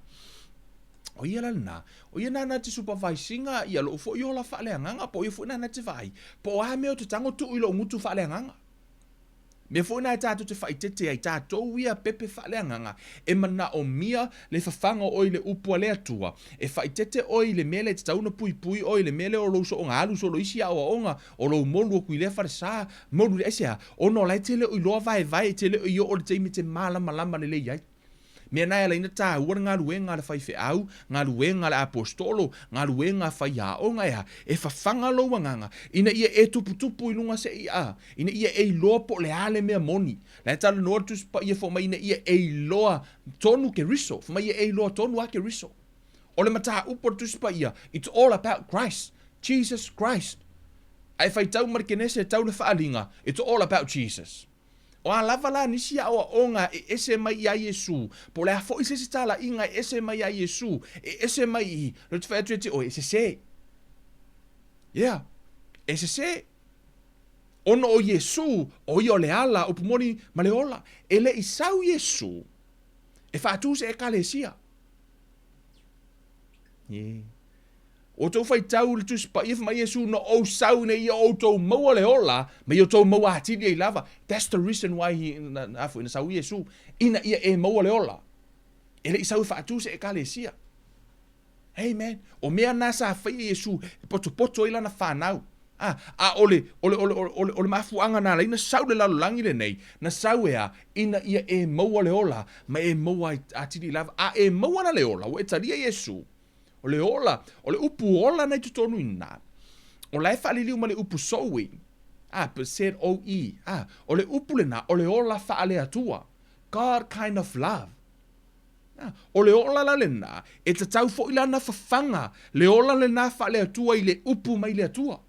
O ia la lena, o ia nāna te supervise ina ia lou foi ola faaleagaga, po o ia foi nāna te vaai, po o a mea ou te tago tuu i lou gutu faaleagaga. Mea foi na e tatou te faaeteete ai, tatou ia pepe faaleagaga, e manaomia le fafaga o oe i le upu a le Atua, e faaeteete oe i le mea lea e tatau ona puipui oe i le mea lea o lou sooga alu solo isi aoaoga, o lou molu atu i lea falesa, molu i le, aisea? Ona o la e te le o iloa vaevae, e te le o i oo i le taimi e te malamalama lelei ai. Mea na e ala ai ona tāua le galuega a le faifeau, galuega a le aposetolo, galuega a faiaoga, e a? E fafaga lou agaga, ina ia e tuputupu i luga se i a, ina ia e iloa po o le a le mea moni. La e talanoa le Tusi Paia fai mai ina ia e iloa tonu Keriso, fai mai ia e iloa tonu a Keriso. O le mataupu a le Tusi Paia, it's all about Christ, Jesus Christ. A e faitau ma le Kenese e tau le faaaliga, it's all about Jesus. O a lava la nisi aoaoga e ese mai iā Iesū, po o le a foi se isi talaiga e ese mai iā Iesū, e ese mai i, lea ou te fai atu ia te oe, e sesē. Yeah, e sesē. Ona o Iesū, o ia o le ala, upu moni ma le ola. E le i sau Iesū e faatū se ekalesia. Yeah. Ua outou faitau i le Tusi Paia fai mai Iesu, Na ou sau ina ia outou maua le ola, ma ia outou maua atili ai lava. That's the reason why he, na, na, foi, na sau Iesu, ina ia e maua le ola. E le i sau e faatu se ekalesia. Amen. O mea na sa faia Iesu, e potopoto ai lana whanau. Ah, a o le, o le, o le, o le, o le mafuaaga na ala ai na sau le lalolagi lenei, na sau e a, ina ia e maua le ola, ma e maua atili lava. A e maua ana le ola, ua e talia Iesu, O le ola, o le upu ola na i totonu i ina, o la e faaliliu ma le upu zoe, a, Z-O-E, a, o le upu lena, o le ola faale-Atua, God kind of love. A, o le ola la lena, e tatau foi lana fafaga le ola lena faale-Atua i le upu mai le Atua.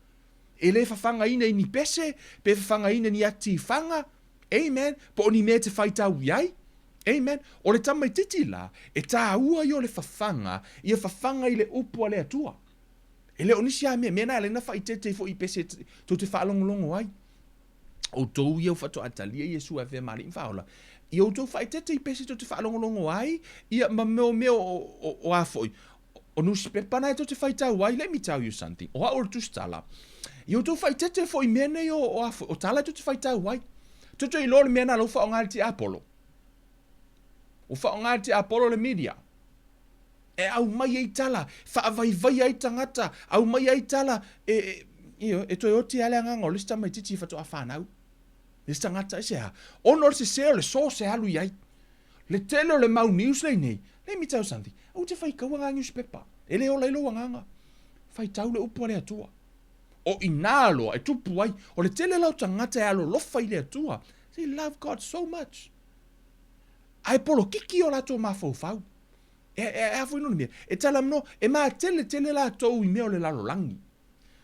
E le fafagaina i ni pese, pe fafagaina i ni atifaga, Amen. Po o ni mea e te faitau i ai. Amen. O le tamaititi la, e tāua ia o le fafaga, ia fafaga i le upu a le Atua. E le o nisi a mea, mea na e ala ai ona faaeteete foi i pese tou te faalogologo ai. Outou ia ua faatoa talia Iesu e avea ma Alii ma Faaola, ia outou faaeteete i pese tou te faalogologo ai, ia ma mea o mea o, o, o a foi, o nusipepa na e tou te faitau ai, let me tell you something, o au o le tusitala, ia outou faaeteete foi i mea nei o, o a foi, o tala e tou te faitau ai. Tou te iloa le mea na lau faaaoga e le tiapolo. Ua faaaoga e le tiapolo le media. E aumai ai tala, faavaivaia ai tagata, aumai ai tala, e, e, e, e toe oti lava le agaga o le isi tamaitiiti faatoa fanau. Le isi tagata, aisea? Ona o le sese o le source e alu i ai. Le tele o le mau news lea nei, let me tell you something, aua te faitaua ngā newspaper, e le ola ai lou agaga. Faitau le upu a le Atua. O inā loa e tupu ai, o le tele la o tagata e alolofa i le Atua. They love God so much. Ae polokiki o latou mafaufau. E, e, e a foi nona mea, e tala mno, e matele tele latou i mea o le lalolagi.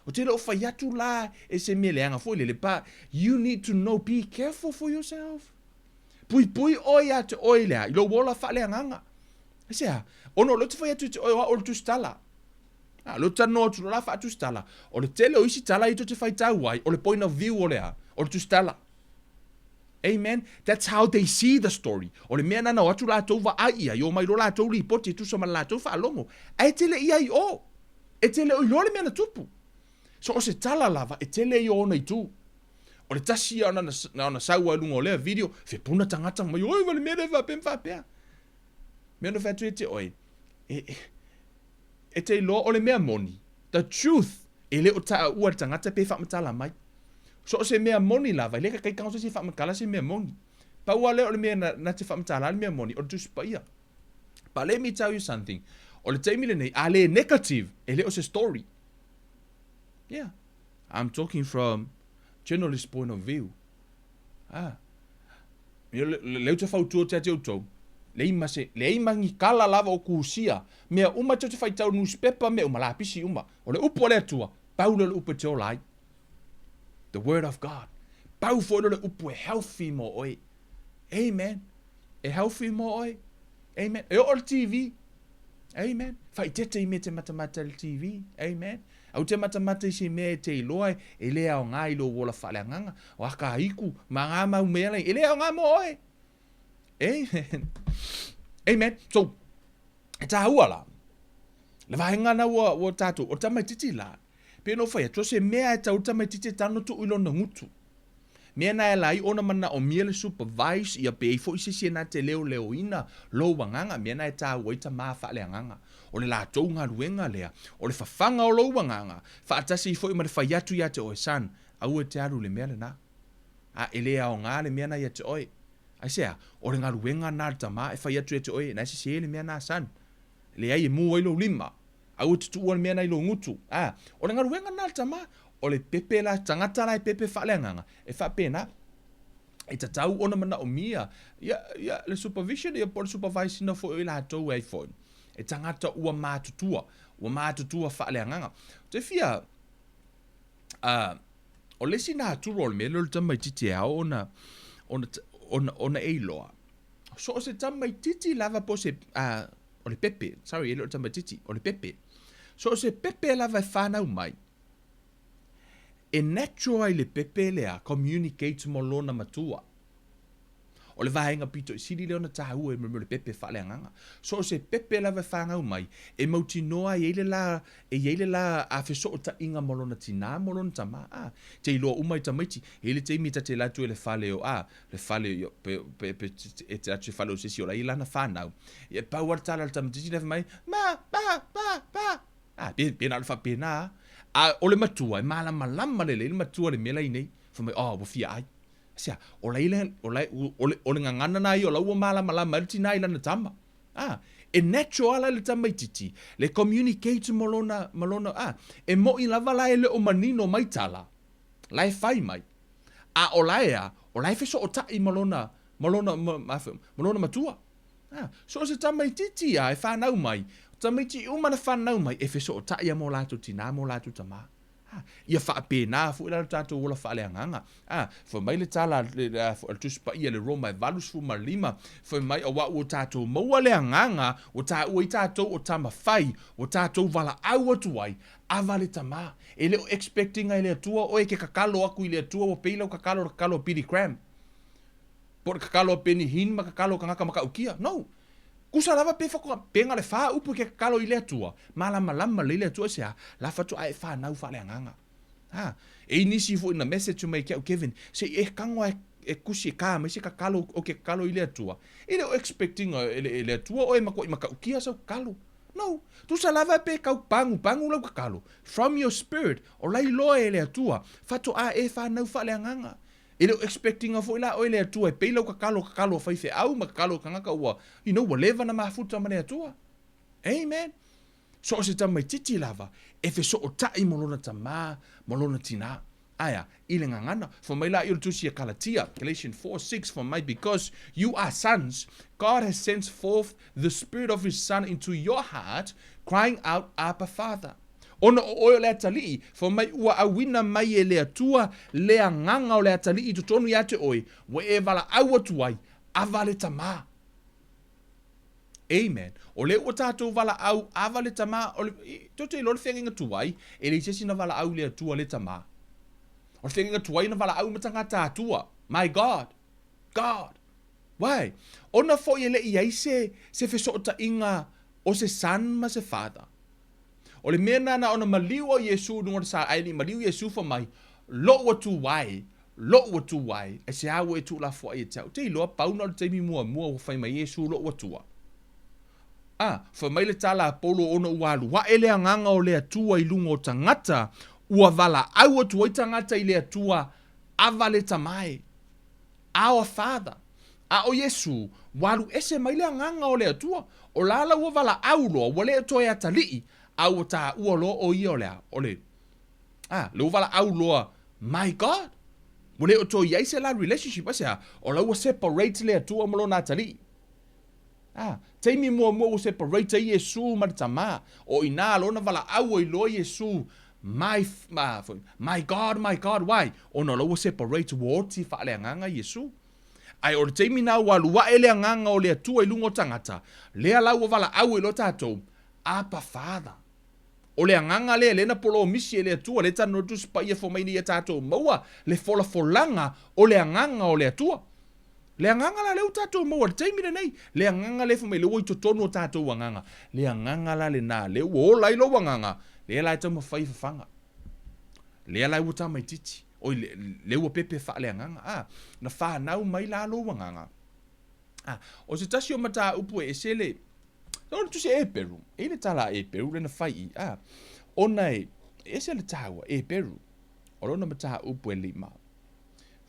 O te le o fai atu la e se mea leaga foi lele, but you need to know, be careful for yourself. Puipui oe iā te oe i le a? I lou ola faaleagaga. Aisea? Ona o lea ou te fai atu i te oe o au o le tusitala. A, o lea ou te talanoa atu loa la faatusitala. O le tele o isi tala ia tou te faitau ai, o le point of view o le a? O le tusitala. Amen. That's how they see the story. O le mea na o atu latou vaai i ai, omai loa latou lipoti e tusa ma le latou faalogo. Ae e te le i ai i o. E te le o iloa le mea na tupu. So o se tala lava, e tele ia o ona itu. O le tasi ia na ona sau ai luga o lea video, fepuna tagata mai, oi ma le mea lea faapea ma faapea. Mea na fai atu ia te oe, e, e, e te iloa o le mea moni, the truth, e le o taua le tagata pe faamatala mai. So o se mea moni lava, e le ka kai se whaamatala se mea moni. Pau lava lea o le mea na, na te faamatala le mea moni, o le Tusi Paia. But let me tell you something, o le taimi lenei, a le negative, e le o se story. Yeah. I'm talking from journalist point of view. Ah. Lea ou te fautua atu ia te outou, leai ma se, leai ma ni kala lava o kusia, mea uma tou te faitau newspaper, mea uma, lapisi uma. O le upu a le Atua, pau lea o le upu e te ola ai. The word of God. Pau foi lea o le upu e healthy mo oe. Amen. E healthy mo oe. Amen. E oo le TV. Amen. Faaeteete i mea e te matamata i le TV. Amen. Aua te matamata i se mea e te iloa e le aoga i lou ola faaleagaga, o akaiku, ma ngā mau mea nei, e le aoga mo oe. Amen. Amen. So, e tāua la, le vaega na ua, ua tātou, o tamaititi la, pe no whai atu, se mea e tau tamaititi e tano tu i lona ngutu. Mea na e lai ona manaomia le supervise ia pe i ai foi se isi e na te leoleoina lou agaga, mea na e taua ai tama faaleagaga. O le latou galuega lea, o le fafaga o lou agaga, faatasi ai foi ma le fai atu ia te oe, Son, aua e te alu i le mea lena. A e le aoga le mea na ia te oe. Aisea? O le galuega na a le tama e fai atu ia te oe, na e sese le mea na, son. Leai e mu ai lou lima. Aua e te tuua le mea na i lou gutu. A, o le galuega lena a le tama, o le pepe la, tagata la e pepe faaleagaga, e faapena. E tatau ona manaomia, ia, ia, le supervision, ia po o le supervise ina foi o i latou e ai foi. E tagata ua matutua, ua matutua faaleagaga. Ou te fia, a, o le isi natura o le mea lea o le tamaitiiti e ao ona, ona, ona, ona e iloa, so o se tamaitiiti lava po o se, a, o le pepe, sorry, e le o le tamaitiiti, o le pepe. So o se pepe lava e whanau mai, e natural ai le pepe lea communicate mo lona matua. O le vaega pito i sili lea ona tāua e mo le pepe faaleagaga. So o se pepe lava e whanau mai, e mautinoa e i ai le la, e i ai le la a fesootaiga mo lona tinā mo lona tamā. A, te iloa uma i tamaiti, e i ai le taimi ta te alu atu e le fale o, a, le fale, pe, pe, pe, e te atu i fale o se isi o la i lana whanau. Ia, e pau a le tala a le tamaitiiti lea fai mai, ma, pa, pa, pa. A, pe, pe na o le faapena. A, o le matua, e malamalama lelei le matua le mea la i nei. Fai mai, oh, ua fia ai. Aisea, o la i le, o la, o le, o le gagana na ia o la ua malamalama ai le tinā i lana tama. A, e natural a la i le tamaitiiti, le communicate ma lona, ma lona, a, e moʻi lava la e le o manino mai tala, la e fai mai. A o la e a, o la e fesootaʻi ma lona, ma lona, ma, ma, ma lona matua. A, so o se tamaitiiti a e whanau mai, tamaiti uma na whanau mai, e fesootaʻi a mo latou tinā mo latou tamā. A, ia faapena foi la lo tatou ola faaleagaga. A, fai mai le tala a le, a, a le Tusi Paia i le Roma e 85, fai mai, Auā ua tatou maua le agaga, ua taua ai tatou o tama fai, ua tatou valaau atu ai, ava le tamā. E le o expect ina e le Atua oe e ke kakalo aku i le Atua ua pei lau kakalo o le kakalo a Billy Graham. Po o le kakalo a Benny Hinn ma kakalo a tagata matautia. No! Kusa lava pe faatoa pe na o le whā upu i ke kakalo i le Atua, malamalama lelei le Atua i se a, la faatoa e whanau faaleagaga. Ha, e i nisi foi na message mai ke au Kevin, se i e kango e, e kusi e kā mai se kakalo o ke kakalo i le Atua. E le o expecting e le, e le Atua oe matuai matautia sau kakalo. No, tusa lava pe kau pangu pangu lau kakalo. From your spirit, o la iloa e le Atua, faatoa e whanau faaleagaga. E le o expect ina foi la oe le Atua e pei lau kakalo kakalo a faifeau ma kakalo a tagata ua, you know, ua leva na mafuta ma le Atua. Amen. So o se tamaitiiti lava e fesootaʻi mo lona tamā ma lona tinā. Aea, i le gagana. Fai mai la i o le tusi a Kalatia, Galatians 4:6, fai mai, Because you are sons, God has sent forth the Spirit of His Son into your heart, crying out, Abba, Father. Ona o oe o le atalii, fai mai ua auina mai e le Atua le agaga o le atalii i totonu ia te oe, ua e valaau atu ai, Ava le Tamā. Amen. O lea ua tatou valaau, Ava le Tamā, o le, tou te iloa le feagaiga tuai, e leai se isi na valaau i le Atua le Tamā. O le feagaiga tuai na valaau ma tagata Atua. My God. God. Why? Ona foi e le i ai se, se fesootaiga o se son ma se father. O le mea na na ona maliu o Iesu i luga o le sa, ae le i maliu Iesu fai mai, Loʻu Atua e, loʻu Atua e, aisea ua e tuulafoai ia te au? Te iloa, pau na o le taimi muamua ua fai mai Iesu loʻu Atua. A, fai mai le tala a Paulo ona ua alu aʻe le agaga o le Atua i luga o tagata, ua valaau atu ai tagata i le Atua, Ava le Tama e. Our Father. A o Iesū, ua alu ese mai le Agaga o le Atua, o la la ua valaau loa, ua le toe atalii, a ua taua loa o ia o le a? O le, a, le ua valaau loa, My God! Ua le o toe i ai se la relationship, aisea? O la ua separate le Atua ma lona atalii. A, taimi muamua ua separate ai Iesū ma le Tama, o i inā lona valaau ai loa Iesū, My, my God, my God, why? Ona o la ua separate, ua oti faaleagaga Iesū. Ae o le taimi na ua alu ae le Agaga o le Atua i luga o tagata, lea la ua valaau ai loa tatou, Abba Father. O le Agaga lea, lea na polomisi e le Atua, lea talanoa le Tusi Paia fai mai ina ia tatou maua le folafolaga o le Agaga o le Atua. Le Agaga la lea ua tatou maua i le taimi lenei, le Agaga lea fai mai lea ua i totonu o tatou agaga, le Agaga la lena lea ua ola ai lou agaga, lea la e taumafai e fafaga. Lea la ua tamaitiiti, oi, lea ua pepe faaleagaga, a, na fanau mai la lou agaga. A, o se tasi o mataupu e ese le, o le tusi Eperu, e i le tala a Eperu lea na fai i, a, ona e ese le taua, Eperu, o lona mataupu e lima,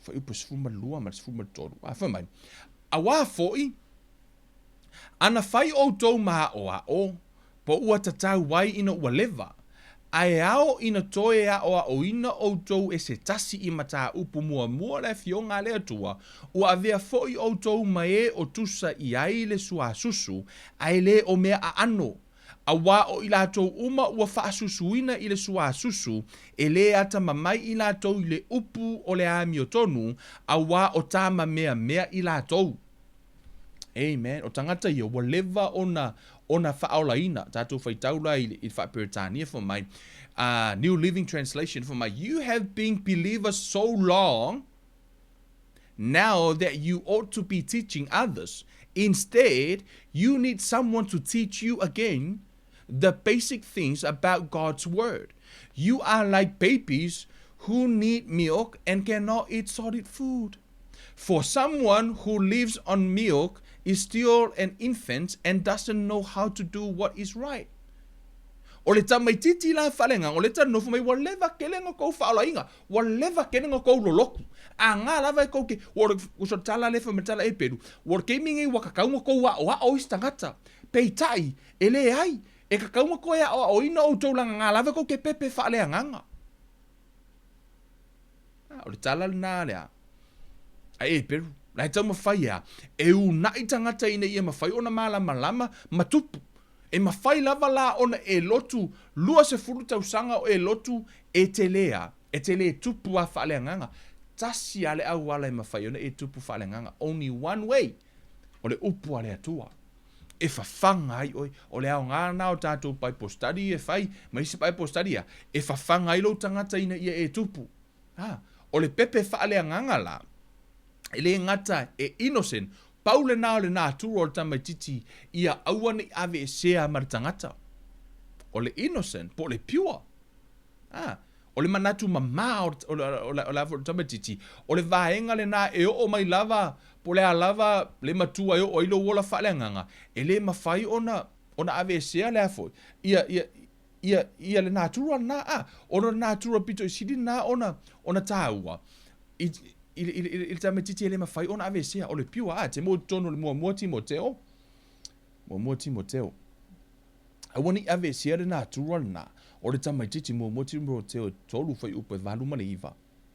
fuaiupu 12 ma le 13, a, fai mai, Auā foi, ana fai outou ma aʻoaʻo, Po ua tatau ai ina ua leva, ae ao ina toe aʻoaʻoina ʻoutou e se tasi i mataupu muamua le Afioga a le Atua, ua avea foi ʻoutou ma e o tusa i ai le suasusu, ae le o mea aano. Auā o i latou uma ua faasusuina i le suasusu, e lē atamamai i latou i le upu o le amiotonu, auā o tamameamea i latou. Amen. O tagata ia, ua leva ona, ona faaolaina. Tatou faitau la i le, i le faa-Peretania fai mai, New Living Translation fai mai, You have been believers so long now that you ought to be teaching others. Instead, you need someone to teach you again the basic things about God's word. You are like babies who need milk and cannot eat solid food. For someone who lives on milk is still an infant and doesn't know how to do what is right. O le tamaititi la faaleagaga, o le ta nofo mai, ua leva kele nga kou faaolaina, ua leva kele nga kou loloku. A nga lava e kou ke, ua o le tala le fai mai tala e pelu, ua o le keimi nei ua kakau nga kou aʻoaʻo isi tagata. Peitai, e leai, e kakau nga koe aʻoaʻoina outou laga nga lava e kou ke pepe faaleagaga. A, o le tala lena lea. A e Peru, la e taumafai ea, e unaʻi tagata ina ia mafai ona malamalama ma tupu. E mafai lava la ona e lotu 20 tausaga o e lotu e te le a, e te le tupu a faaleagaga. Tasi a le auala e mafai ona e tupu faaleagaga. Only one way. O le upu a le Atua. E fafaga ai oe. O le aoga lena o tatou Bible study e fai, ma isi Bible study a, e fafaga ai lou tagata ina ia e tupu. Ha, o le pepe faaleagaga la, e le gata e innocent, pau lena o le natura o le tamaititi ia aua ne i aveesea ma le tagata. O le innocent, po o le pure. Ha, o le manatu mamā o le, o le, o le, o le tamaititi, o le vaega lena e oo mai lava, po o le a lava le matua e oo ai lou ola faaleagaga, e le mafai ona, ona aveesea le a foi, ia, ia, ia, ia le natura lena, a, ona o le natura pito i sili lena ona, ona tāua, i, i, i, i, i le tamaititi e le mafai ona aveesea, o le pure, a, te mo i totonu o le muamua Timoteo, muamua Timoteo. Aua ne i aveesea le natura lena o le tamaititi muamua Timoteo e 3 fuaiupu e 8 ma le 9.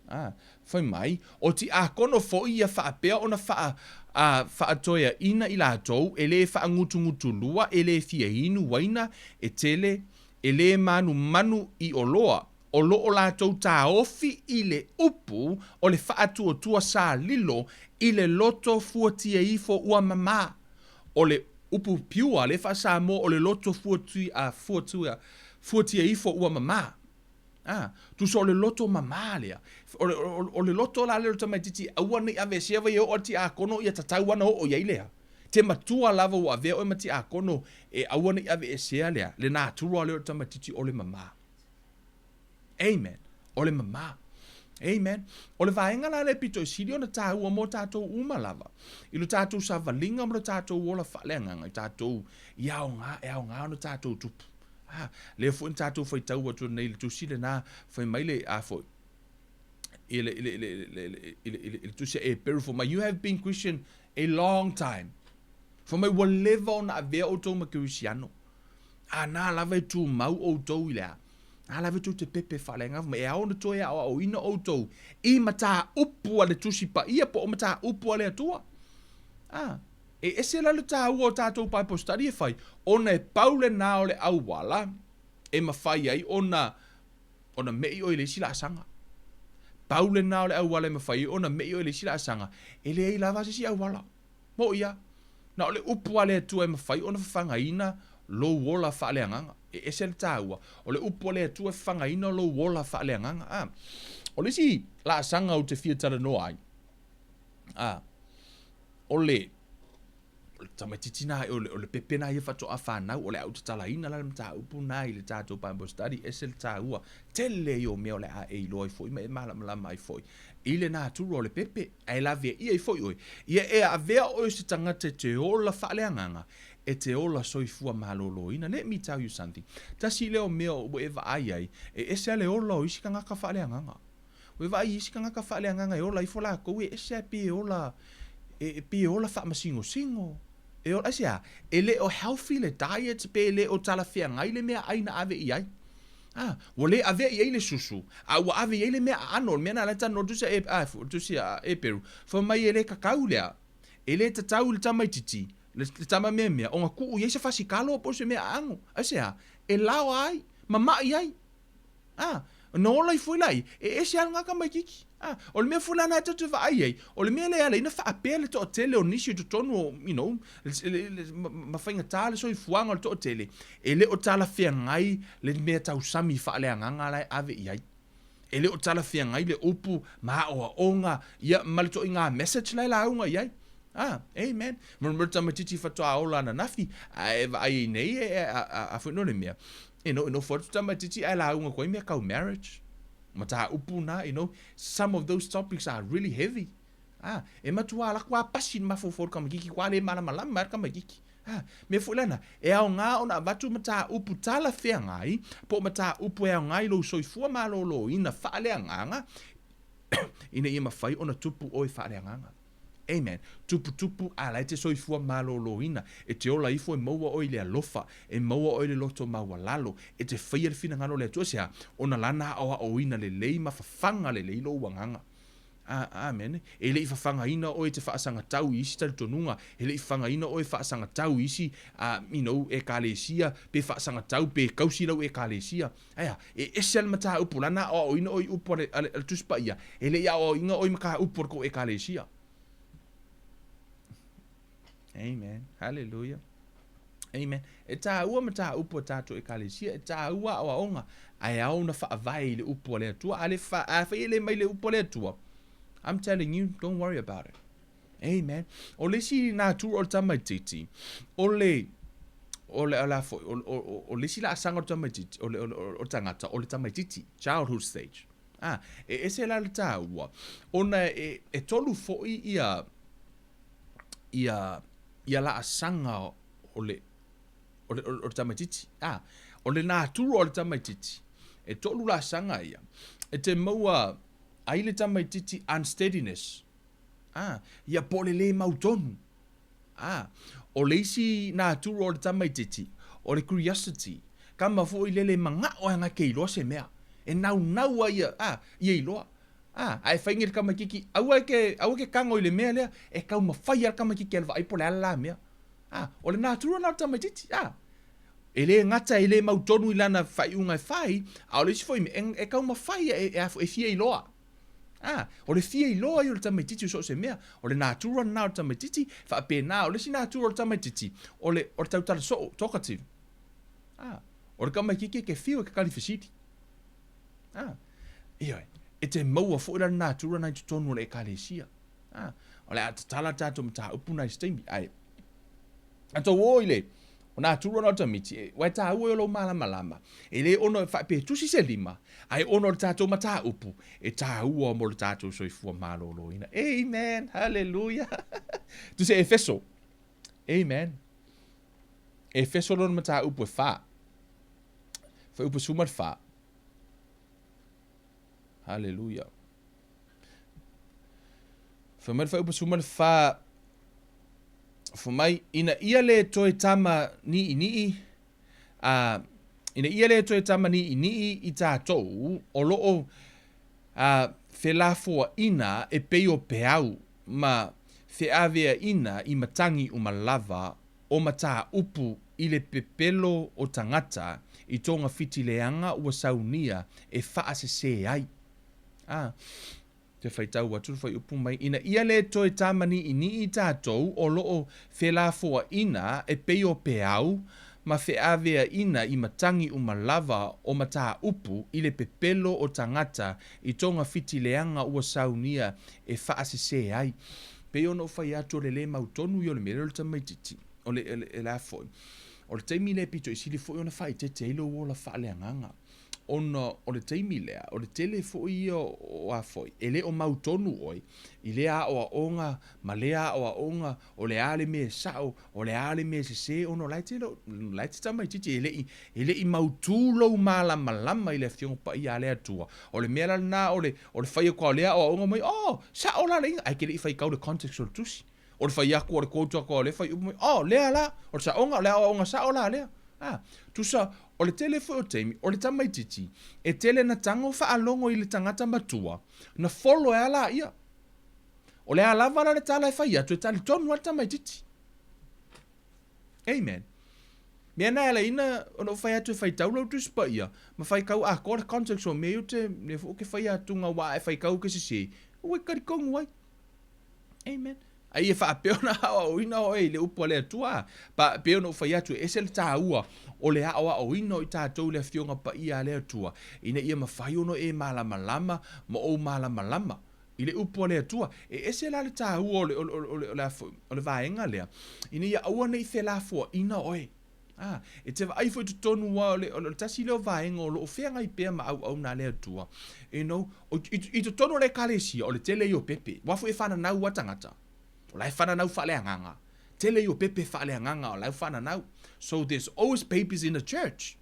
A, fai mai, o tiakono foi ia faapea ona faa, a, faatoeaina i latou, e le faagutugutulua, e le fia inu uaina e tele, e le manumanu i oloa, o lo o latou taofi i le upu o le faatuatua sa lilo i le loto fuatia ifo ua mamā. O le upu pure le faa-Samoa o le loto fuatia, fuatia, fuatia ifo ua mamā. A, tusa o le loto mamā lea. O le, o, o le loto la lea o le tamaititi, aua ne i aveesea vai e oo a le tiakono ia tatau ana oo i ai lea. Te matua lava ua avea oe ma tiakono e aua ne i aveesea lea, le natura lea o le tamaititi o le mamā. Amen. O le mamā. Amen. O le vaega la lea pito i sili ona tāua mō tātou uma lava. I lo tātou savaliga ma lo tātou ola faaleagaga, i tātou i aoga, e aoga ona tātou tupu. Ha, lea foi na tātou faitau atu nei le tusi lena, fai mai le, a foi, i le, i le, i le, i le, i le, i le, i le tusi a Eperu, fai mai, you have been Christian. A long time. Fai mai ua leva ona avea outou ma Kerisiano. A na lava e tumau outou i le a? Na lava e tou te pepe faaleagaga. Fai mai e ao ona toe aoaoina outou i mataupu a le Tusi Paia po o mataupu a le Atua. A, e ese la le taua o tatou Bible study e fai, ona e pau lena o le auala e mafai ai ona ona me'i oe i le isi laasaga. Pau lena o le auala e mafai ai ona me'i oe i le isi laasaga, e leai lava se isi auala. Moʻi a, na o le upu a le Atua e mafai ona fafagaina lou ola faaleagaga. E ese le taua o le upu a le Atua e fafagaina lou ola faaleagaga. A, o le isi laasaga ou te fia talanoa ai, a, o le, o le tamaititi na, o le, o le pepe na ia faatoa fanau, o le a ou tatalaina la le mataupu na i le tatou Bible study, ese le taua, tele ia o mea o le a e iloa ai foi ma e malamalama ai foi i le natura o le pepe, ae laveaia ai foi oe, ia e avea oe o se tagata e te ola faaleagaga, e te ola soifua maloloina. Let me tell you something, tasi lea o mea ua e vaai ai, e ese lava le ola o isi tagata faaleagaga. Ua e vaai i isi tagata faaleagaga e ola ifo latou, e ese lava pei e ola, e pei e ola faamasigosigo. E ola, aisea? E le o healthy le diet pe le o talafeagai le meaai na ave i ai. A, ua le avea i ai le susu, a ua ave i ai le mea aano, o le mea lena la e talanoa le tusi a e, a, le tusi a Eperu, fai mai e le tatau lea, e le tatau i le tamaititi, le, le tama meamea, ona tuu i ai se fasikalo po o se mea aano. Aisea? E laoa ai, mama'i ai. A, ona ola ifo ai laia, e ese lava lena tamaititi. A, o le mea foi la lena e tatou te vaai ai, o le mea lea e ala ai ona faapea le toatele o nisi i totonu o, you know, ma faigata le soifuaga o le toatele, e le o talafeagai le mea tausami faaleagaga la e ave i ai. E le o talafeagai le upu ma aoaoga, ia, ma le ituaiga message la e lauga i ai. Ah, amen. Mo le tamaititi faatoa ola ananafi, ae vaai ai nei, e, a, a, a foi no le mea, You know, e nofo atu tamaititi ae lauga atu ai mea tau marriage. Mataupu na, you know, some of those topics are really heavy. Ah, e matua ala atu a pasi le mafaufau o le tamaititi, ua le malamalama ai le tamaititi. Ah, mea foi lana, e aoga ona avatu mataupu talafeagai, po o mataupu e aoga i lou soifua maloloina faaleagaga, ina ia mafai ona tupu oe faaleagaga. Amen. Tuputupu a la e te soifua maloloina, e te ola ifo e maua oe i le alofa, e maua oe i le loto maualalo, e te faia le finagalo o le Atua. Aisea? Ona lana aoaoina lelei ma fafaga lelei lou agaga. A, amene. E le i fafagaina oe e te faasagatau i isi talitonuga, e le i fafagaina oe e faasagatau i isi, uh, you know, ekalesia, pe faasagatau, pe kausi lau ekalesia. Ae a? E ese le mataupu, lana aoaoina oe i upu a le, a le, a le Tusi Paia, e le i aoaoina oe i mataupu a le kou Ekalesia. Amen. Hallelujah. Amen. E tāua mataupu a tātou Ekalesia, e tāua aoaoga, ae ao ona faavae i le upu a le Atua. A le fa, a fai e le mai le upu a le Atua, I'm telling you, don't worry about it. Amen. O le isi natura o le tamaititi, o le, o le, o le a foi, o, o, o, o le isi laasaga o le tamaititi, o le, o le, o le tagata, o le tamaititi, childhood stage. Ah, e ese la le tāua, ona e, e tolu foi ia, ia, ia laasaga o le, o le, o le tamaititi. Ah, o le natura o le tamaititi, e tolu laasaga ia, e te maua ai le tamaititi unsteadiness, A, ia po o le lē mautonu. A, o le isi natura o le tamaititi, o le curiosity, kama foi lele mana'o e aga ke iloa se mea. E naunau a ia, a, ia iloa. A, ae fai nei le tamaititi, aua e ke, aua e ke tago i le mea lea, e taumafai lava le tamaititi e alu vaai po o le a le la mea. A, o le natura lena o le tamaititi, a. E le gata e le mautonu i lana faaiuga e fai, a o le isi foi mea, e, e taumafai e, e, e fia iloa. A, o le fia iloa ia o le tamaititi o so o se mea. O le natura lena o le tamaititi, faapena, o le isi natura o le tamaititi, o le, o le tautala soo, talkative. A, o le tamaititi e te fiu e te tali fesili. A, ioe, e te maua foi la le natura na i totonu o le ekalesia. A, o le a tatala tatou mataupu na i se taimi, ae, a tou o i le, O natura ona o le tamaiti, e, ua e tāua i o lou malamalama. E le ono e faapetusi se lima, ae ono o le tatou mataupu, e tāua mo le tatou soifua maloloina. Amen. Hallelujah. Tusi Efeso. Amen. Efeso lona mataupu e wha. Whai upu suma le wha. Hallelujah. Whai mai le whai upu suma le wha. Fai mai, ina ia le toe tama niʻiniʻi, a, ina ia le toe tama niʻiniʻi i tātou, o loo a, felafoaʻina e pei o peau ma feaveaʻina i matagi uma lava o mataupu i le pepelo o tagata i togafiti leaga ua saunia e faasesē ai. A. Te faitau atu le fuaiupu mai, ina ia le toe tāmaniʻiniʻi tātou o loo felafoaʻina e pei o peau ma feaveaʻina i matagi uma lava o mataupu i le pepelo o tagata i togafiti leaga ua saunia e faasesē ai. Pei ona ou fai atu o le lē mautonu ia o le mea lea o le tamaitiiti, o le, o le a foi, o le taimi lea e pito i sili foi ona faaeteete ai lou ola faaleagaga. Ona o le taimi lea, o le tele foi ia o a foi, e le o mautonu oe i lea aoaoga ma lea aoaoga, o le a le mea e sao, o le a le mea e sesē, ona o la e te, o la e te tamaitiiti, e le i, e le i mautū lou malamalama i le Afioga Paia a le Atua. O le mea la lena o le, o le fai atu lava o lea aoaoga mai, oh, sao la le iga, ae e te le i faitau le context o le tusi. O le fai atu o le quote atu o lea fuaiupu mai, oh, lea la, o le saoga, o le aoaoga sao la lea. A, tusa, o le tele foi o taimi, o le tamaitiiti, e tele na tago faalogo i le tagata matua, na follow e a laia. O le a lava la le tala e fai atu, e talitonu lava le tamaitiiti. Amen. Mea na e ala ina ona ou fai atu e faitau lau Tusi Paia, ma faitau atoa le context o mea ia ou te, lea foi ou te fai atu aua a e faitau e te sese, ua e talitonu ai. Amen. A ia faapea ona aoaoina oe i le upu a le Atua. Pa, pei ona ou fai atu, e ese le tāua o le aoaoina o i tātou i le Afioga Paia a le Atua, ina ia mafai ona e malamalama ma ou malamalama i le upu a le Atua. E ese la le tāua o le, o le, o le, o le, a foi, o le vaega lea, ina ia aua ne i felafoaina oe. Ā, e te vaai foi i totonu aua o le, o le tasi lea o vaega o lo o feagai pea ma auauna a le Atua, you know, o, i, i totonu o le Ekalesia, o le tele ia o pepe, aua foi e fananau a tagata, o la e fananau faaleagaga, tele ia o pepe faaleagaga o la e fananau. So there's always babies in the church.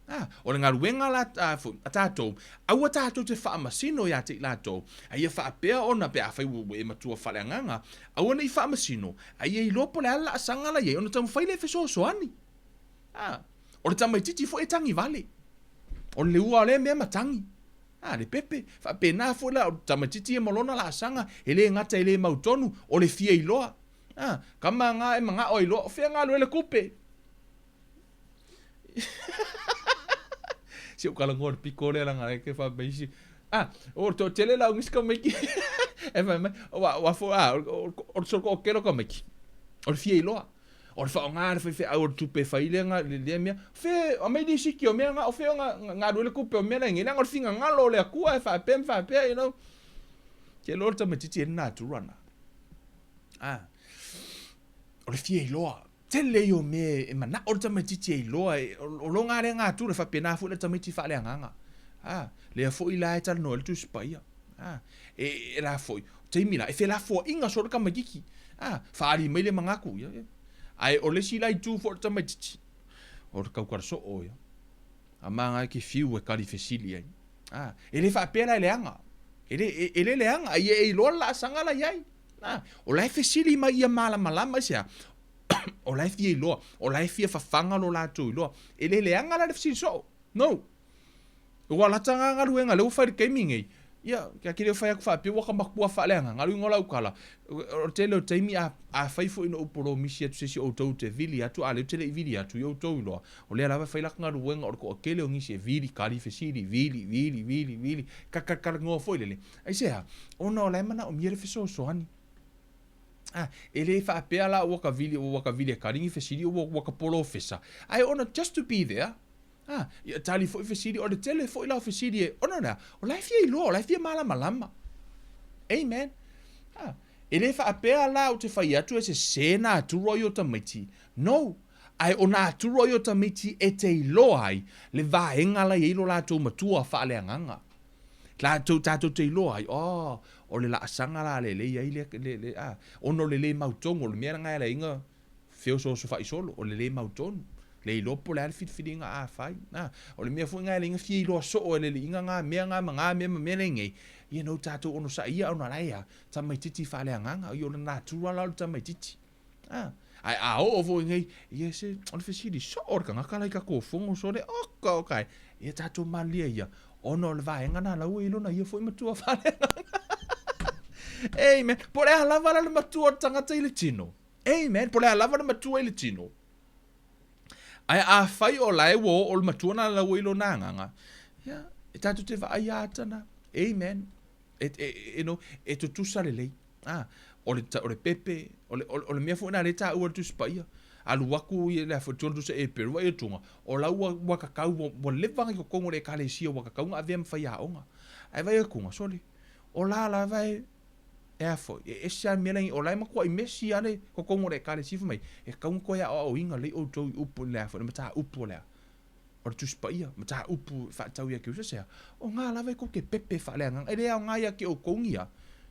Ā, o le galuega la a, foi, a tātou, aua tātou te faamasino iā te i latou, a ia faapea ona, pe afai ua, ua e matua faaleagaga, aua ne i faamasino, a ia iloa po o le a le laasaga la i ai, ona taumafai lea e fesoasoani. Ā, o le tamaitiiti foi e tagi vale. O le ua o lea mea matagi. Ā, le pepe. Faapena foi la, o le tamaitiiti ia ma lona laasaga, e le gata e le mautonu, o le fia iloa. Ā, kama nga e manao ai loa, o fea galue le kupe? Si ou talanoa i le piko lea leaga e ke fai mai isi ah o le toatele la o nisi tamaiti e fai mai ua ua fo ah o le toatele o tamaiti o le fia iloa o le faaaoga le faifeau o le tupe e fai lea nga lea mea fe aumai lisiti o mea nga o fea o galue le tupe o mea la e nei leaga o le finagalo o le Atua e faapea ma faapea you know te iloa le tamaitiiti e le natura na ah o le fia iloa Tele ia o mea e manao le tamaitiiti e iloa, e, o lo nga lea natura, faapena foi le tamaiti faaleagaga. A, lea foi la e talanoa ai le Tusi Paia. A, e, e la foi, o taimi la, e felafoaiga soo le tamaitiiti. A, faaali mai le manatu, ia, ia. Ae o le isi la itu foi o le tamaitiiti, o le tautala soo ia. A manga e ke fiu e kali fesili ai. A, e le faapea la e leaga. E le, e, e le leaga, a ia e iloa le laasaga la i ai. A, o la e fesili mai ia malamalama, aisea? o la e fia iloa, o la e fia fafaga lo latou iloa. E le leaga la le fesili soo. No. Ua lata ngā galuega lea ua fai i le taimi nei. Ia, kia ke leo fai atu faapea ua ka matua faaleagaga, le uiga o lau tala, o le tele o taimi a, afai foi ina ou polomisi atu se isi o outou te vili atu, a lea ou te le i vili atu, ia outou iloa, o lea lava e fai laka galuega o le toatele o nisi e vili, kali fesili, vili, vili, vili, vili, kakakanoa foi lele. Aisea? Ona o la e manaomia le fesoasoani. A, e le faapea la ua ka vili, ua ka vili e kali ni fesili, ua, ua ka polofesa. Ae ona just to be there, a, ia tali foi fesili, o le tele foi la o fesili e, ona o le a? O la e fia iloa, o la e fia malamalama. Amen. A, e le faapea la ou te fai atu e sesē natura i o tamaiti. No. Ae o natura i o tamaiti e te iloa ai le vaega la i ai lo latou matua faaleagaga. Latou, tatou te iloa ai, oh, o le laasaga la le lei ai le, le, le, a, ona o le le mautonu, o le mea lena e ala ai ona feosoosofai solo, o le le mautonu, le iloa po o le a le filifiliga a fai. A, o le mea foi lena e ala ai ona fia iloa soo e le alii ngā mea ngā ma ngā mea ma mea nei, ia no tatou onosaia ona la e a, tamaitiiti faaleagaga, ia o le natura la o le tamaitiiti. A. Ae a oo foi nei, ia se, o le fesili soo o le tagata la i tatou fono sole, oka oka e, ia tatou malilie ia, ona o le vaega na la ua i lona ia foi matua faaleagaga. Amen. Po o le a lava la le matua o le tagata i le tino. Amen. Po o le a lava le matua i le tino. Ae afai o la e ua oo le matua na la ua i lona agaga, ia, e tatou te vaai ia atana. Amen. E, e, e, you know, e tutusa lelei. Ah, o le, o le pepe, o le, o le mea foi na le taua le Tusi Paia. Alu aku i le afu tolu tusa e peru ai tunga. O la ua ua kakau ua, ua leva ngai totonu o le ekalesia ua kakau nga avea ma faiaoga. Ae vai atunga sole. O la lava e e a foi, e ese a mea lai o la e matuai mesi a le totonu o le ekalesia fai mai e tatau ona toe aoaoina lelei outou i upu i le a foi le mataupu o le a. O le Tusi Paia, mataupu e faatatau ia te Iosese, o ngā lava e kou te pepe faaleagaga, e le aoga ia te outou ni a,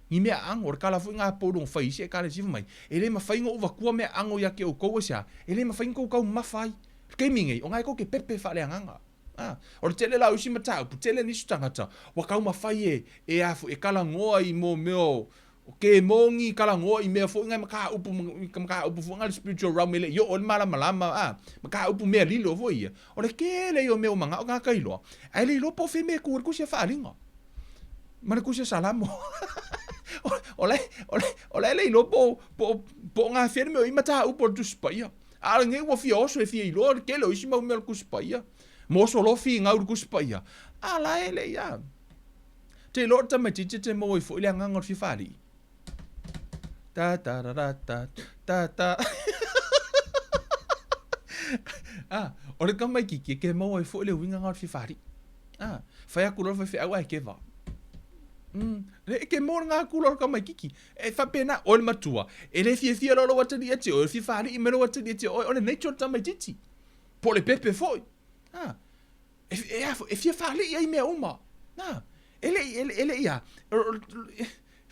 ni mea aano, o le tala foi ngā Paulu na fai i isi Ekalesia fai mai, e le mawhai na ou vatua mea aano ia te outou aisea, e le mawhai na tou taumafa ai. Le taimi nei, o ngā e kou te pepe faaleagaga. A, o le tele la o isi mataupu, tele nisi o tagata, ua taumafai e, e a foi, e talanoa i mo mea o, O kemoni talanoa i mea foi ngai mataupu mataupu foi ngai le spiritual realm e le i oo ai le malamalama a mataupu mea lilo foi ia. O le tele ia o mea ua manao tagata iloa ae le iloa po o fea mea e tu ai le tusi a Faaaliga ma le tusi a Salamo. O la o la o la e le iloa po po po o gafea le mea o i mataupu o le Tusi Paia. A o lenei ua fia oso e fia iloa le tele o isi mau mea o le Tusi Paia. Ma oso loa finau i le Tusi Paia. A la e le i a. Te iloa o le tamaitiiti e te maua ai foi le agaga o le fia faalii. Ta ta ra ra ta ta ta. Ah, o le tamaitiiti e te maua ai foi le uiga o le fia faalii. Ah, fai atu loa le faifeau ae keva. Mm, e ke maua le ngā kula o le tamaitiiti. E faapena, oe le matua, e le fiafia loa lou atalii ia te oe, o le fia faalii mai lou atalii ia te oe, o le nature o le tamaitiiti. Po o le pepe foi. Ah, E, e, e fia faalii ai mea uma. Na, e le i, e, e le i a,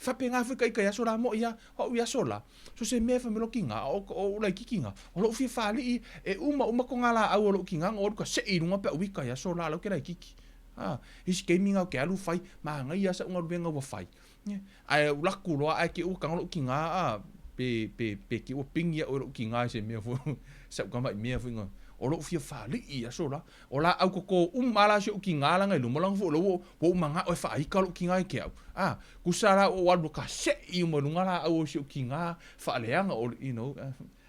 faapena foi kai kai aso la mo'i a, o au i aso la, so se mea e fai mai lou kina, o, o ou laitiiti na, o lou fia faalii, e uma uma ko ngā laau o lou kina, na ou alu ka se'i i luga pe au ika i aso la, lau ke laitiiti. A, isi keimi na ou ke alu fai, manaia sa'u galuega ua fai. Ae ou laku loa ae ke ua tago lou kina a, pe, pe, pe ke ua pigi au e lou kina i se mea foi, sa'u tama'i mea foi na, o lou fia faalii i aso la. O laau koko uma la si ou kina lana i luma, lana foi o lea ua ou manao e faaika lou kina i ke au. A, kusa la ua ou alu ka se'i uma i luga laau o si ou kina faaleaga, o, you know,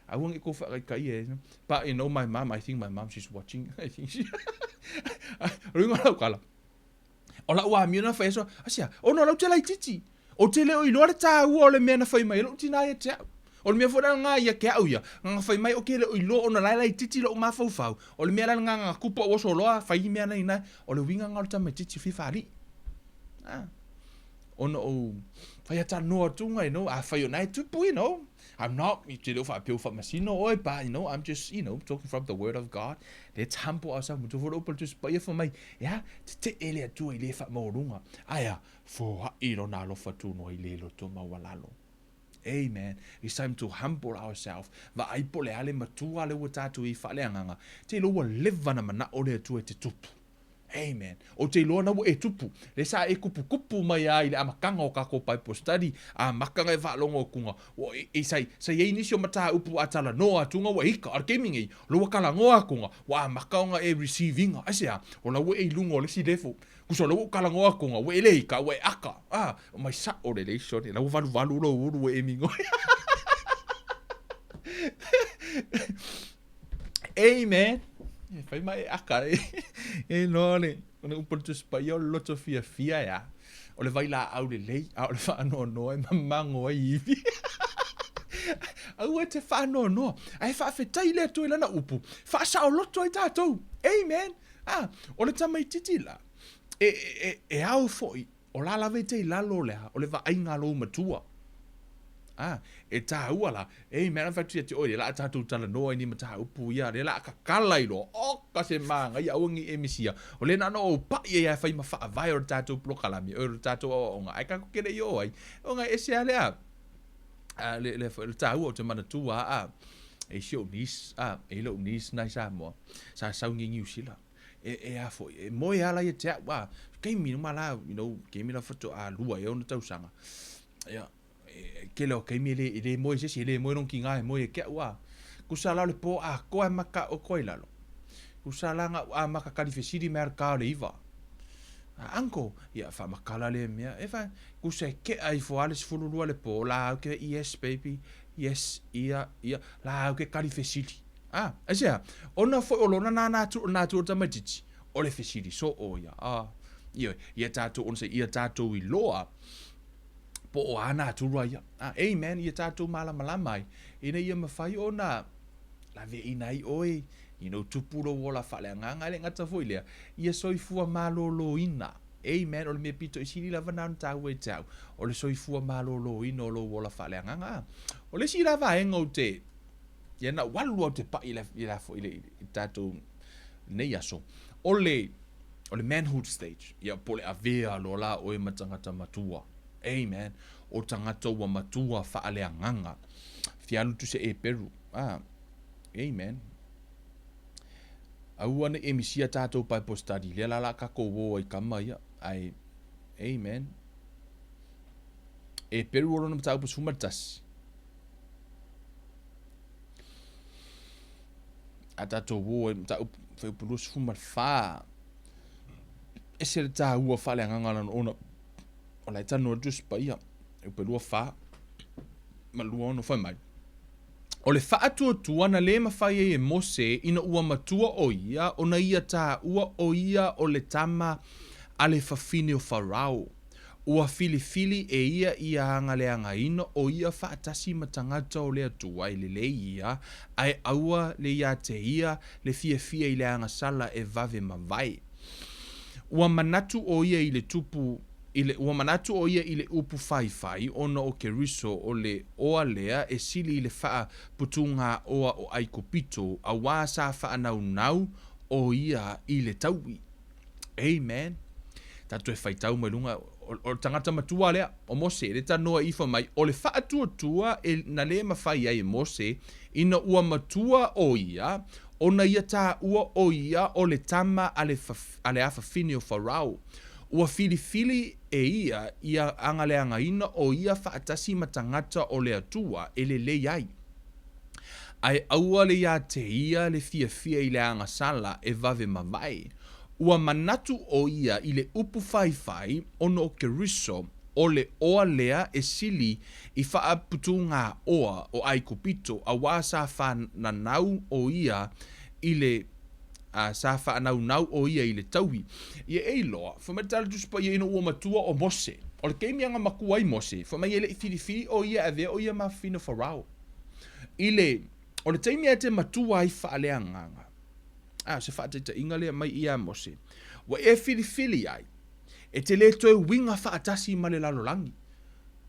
aua ne i kou faakaikaia e, but you know my mom, I think my mom she's watching, I think she, o le uiga o lau tala, O lau amio na fai aso, asia, ona o lau te laitiiti. Ou te le o iloa le tāua o le mea na fai mai ai lou tinā ia te au. O le mea foi la lena ia ke au ia, na fai mai o ke le o iloa ona la e laitiiti lou mafaufau. O le mea la lena na kupu au oso loa, fai mea nei na, o le uiga lena o le tamaitiiti fia faalii. Ah. Ona ou fai atalanoa atu, you know, afai o na e tupu, you know, I'm not, i te le o faapea ua faamasino oe, but, you know, I'm just, you know, talking from the word of God. Let's humble ourselves. Matua foi le upu a le Tusi Paia fai mai, e a, tetee le Atua i le faamaualuga, ae a, foai lona alofa tunoa i le loto maualalo. Amen. It's time to humble ourselves. Vaai po o le a le matua lea ua tatou i ai faaleagaga. Te iloa ua leva na manao le Atua e te tupu. Amen. Ou te iloa na ua e tupu. Le sa e kupukupu mai a i le amataga o tatou Bible study, amataga e faalogo atuga. Ua e, e sai, sa iai nisi o mataupu a talanoa atuga ua ika. A o le taimi nei, o la ua talanoa atuga, ua amata ona e receive iga. Aisea? O la ua e i luga o le isi level. Kusa o la ua ou talanoa atuga, ua e le ika, ua e aka. Ah, mai sa'o lelei sone. La ua valuvalu lou ulu ua e migoi. Amen. E fai mai e aka e. E noa le, o le upu o le Tusi Paia o le loto fiafia e a. O le vailaau lelei, a o le faanoanoa e mamago ai ivi. Aua e te faanoanoa, ae faafetai le Atua i lana upu, faasaoloto ai tatou. Amen. Ah, o le tamaitiiti la, e, e, e ao foi, O la lava e te i lalo o le a? O le vaaiga a lou matua. A, e tāua la, e mea ana whatu ia te oe, le la a tātou talanoa i ni mataupu ia, le la a kakala i loa, o ka se māngaia aua ngi e misia. O le na o pai e ia whai ma whaavae o le tātou polokalame, o le tātou aoaoga, ai ka kukere i o ai, o ngai ese a le a, a le, le, le tāua o te manatua a, e si ou niece, a, e lou niece nai Samoa, sa sau ni New Zealand. E, e a foi, e moe ala ia te au, a, keimi numa la, you know, keimi la whatu a lua e ona tausaga. Ia, e, kele o keimi e le, e le moe sesi, e le moe ronki ngā, e moe e ke au, a. Tusa la o le po atoa e maka oto ai lalo. Tusa la na ou amata tali fesili mai a le ta o le 9. A uncle, ia faamatala lea mea, e fa, tusa e tea ifo lava le 12 le po, la au ke yes baby, yes, ia, ia, la au ke tali fesili. A, aisea? Ona foi o lona nānā atu, nā atu o le tamaitiiti, o le fesili soo ia. A, ioe, ia tatou onosai, ia tatou iloa po o a natura ia. A, amen, ia tatou malamalama ai, ina ia mafai ona laveaiina ai oe, ina ua tupu lou ola faaleagaga, e le gata foi i lea, ia soifua maloloina. Amen, o le mea pito i sili lava na ona taua ia te au, o le soifua maloloina o lou ola faaleagaga. A, o le isi la vaega ou te, ia na ou alu lava ou te pai i le, i le, i le, i le tatou nei aso, o le, o le manhood stage, ia po o le avea loa la oe ma tagata matua. Amen. O tagata ua matua faaleagaga. Fialu tu se Eperu. Ah. Amen. Aua ne i e misia tatou Bible study. Lea la la kakou o ai kama ia. Ai. Amen. Eperu o lona mataupu 11. A tatou o ai mataupu fuaiupu 24. Ese le taua faaleagaga lana ona o la e talanoa le Tusi Paia, upu 24 ma 26 fai mai. O le faatuatua na lē mafai ai e Mose ina ua matua ʻo ia ona ia taua ʻo ia o le tama a le fafine o Farao. Ua filifili e ia ia agaleagaina ʻo ia faatasi ma tagata o le Atua e lelei ia, ae aua le iā te ia le fiafia i le agasala e vave mavae. Ua manatu ʻo ia i le tupu i le, ua manatu ʻo ia i le upu faifai ona o Keriso o le oa lea e sili i le faaputugāoa o ʻAikupito, auā sa faanaunau ʻo ia i le taui. Amen. Tatou e faitau mai luga, o, o le tagata matua lea, o Mose, le tanoa i fai mai, o le faatuatua e, na lē mafai ai e Mose, ina ua matua ʻo ia, ona ia taua ʻo ia o le tama a le, a le afafine o Farao. Ua filifili e ia ia agaleagaina ʻo ia faatasi ma tagata o le Atua e lelei ai. Ae aua le iā te ia le fiafia i le agasala e vave mavae. Ua manatu ʻo ia i le upu faifai ona o Keriso o le oa lea e sili i faaputugāoa o ʻAikupito auā sa fananau ʻo ia i le a sa faanaunau ʻo ia i le taui. Ia e iloa, fai mai le tala Tusi Paia ina ua matua ʻo Mose. O le taimi aga matua ai Mose, fai mai e le i filifili ʻo ia e avea ʻo ia ma fafine o Farao. I le, o le taimi e te matua ai faaleagaga, a, o se faataitaiga lea mai iā Mose, ua e filifili ai, e te lē toe uiga faatasi ma le lalolagi.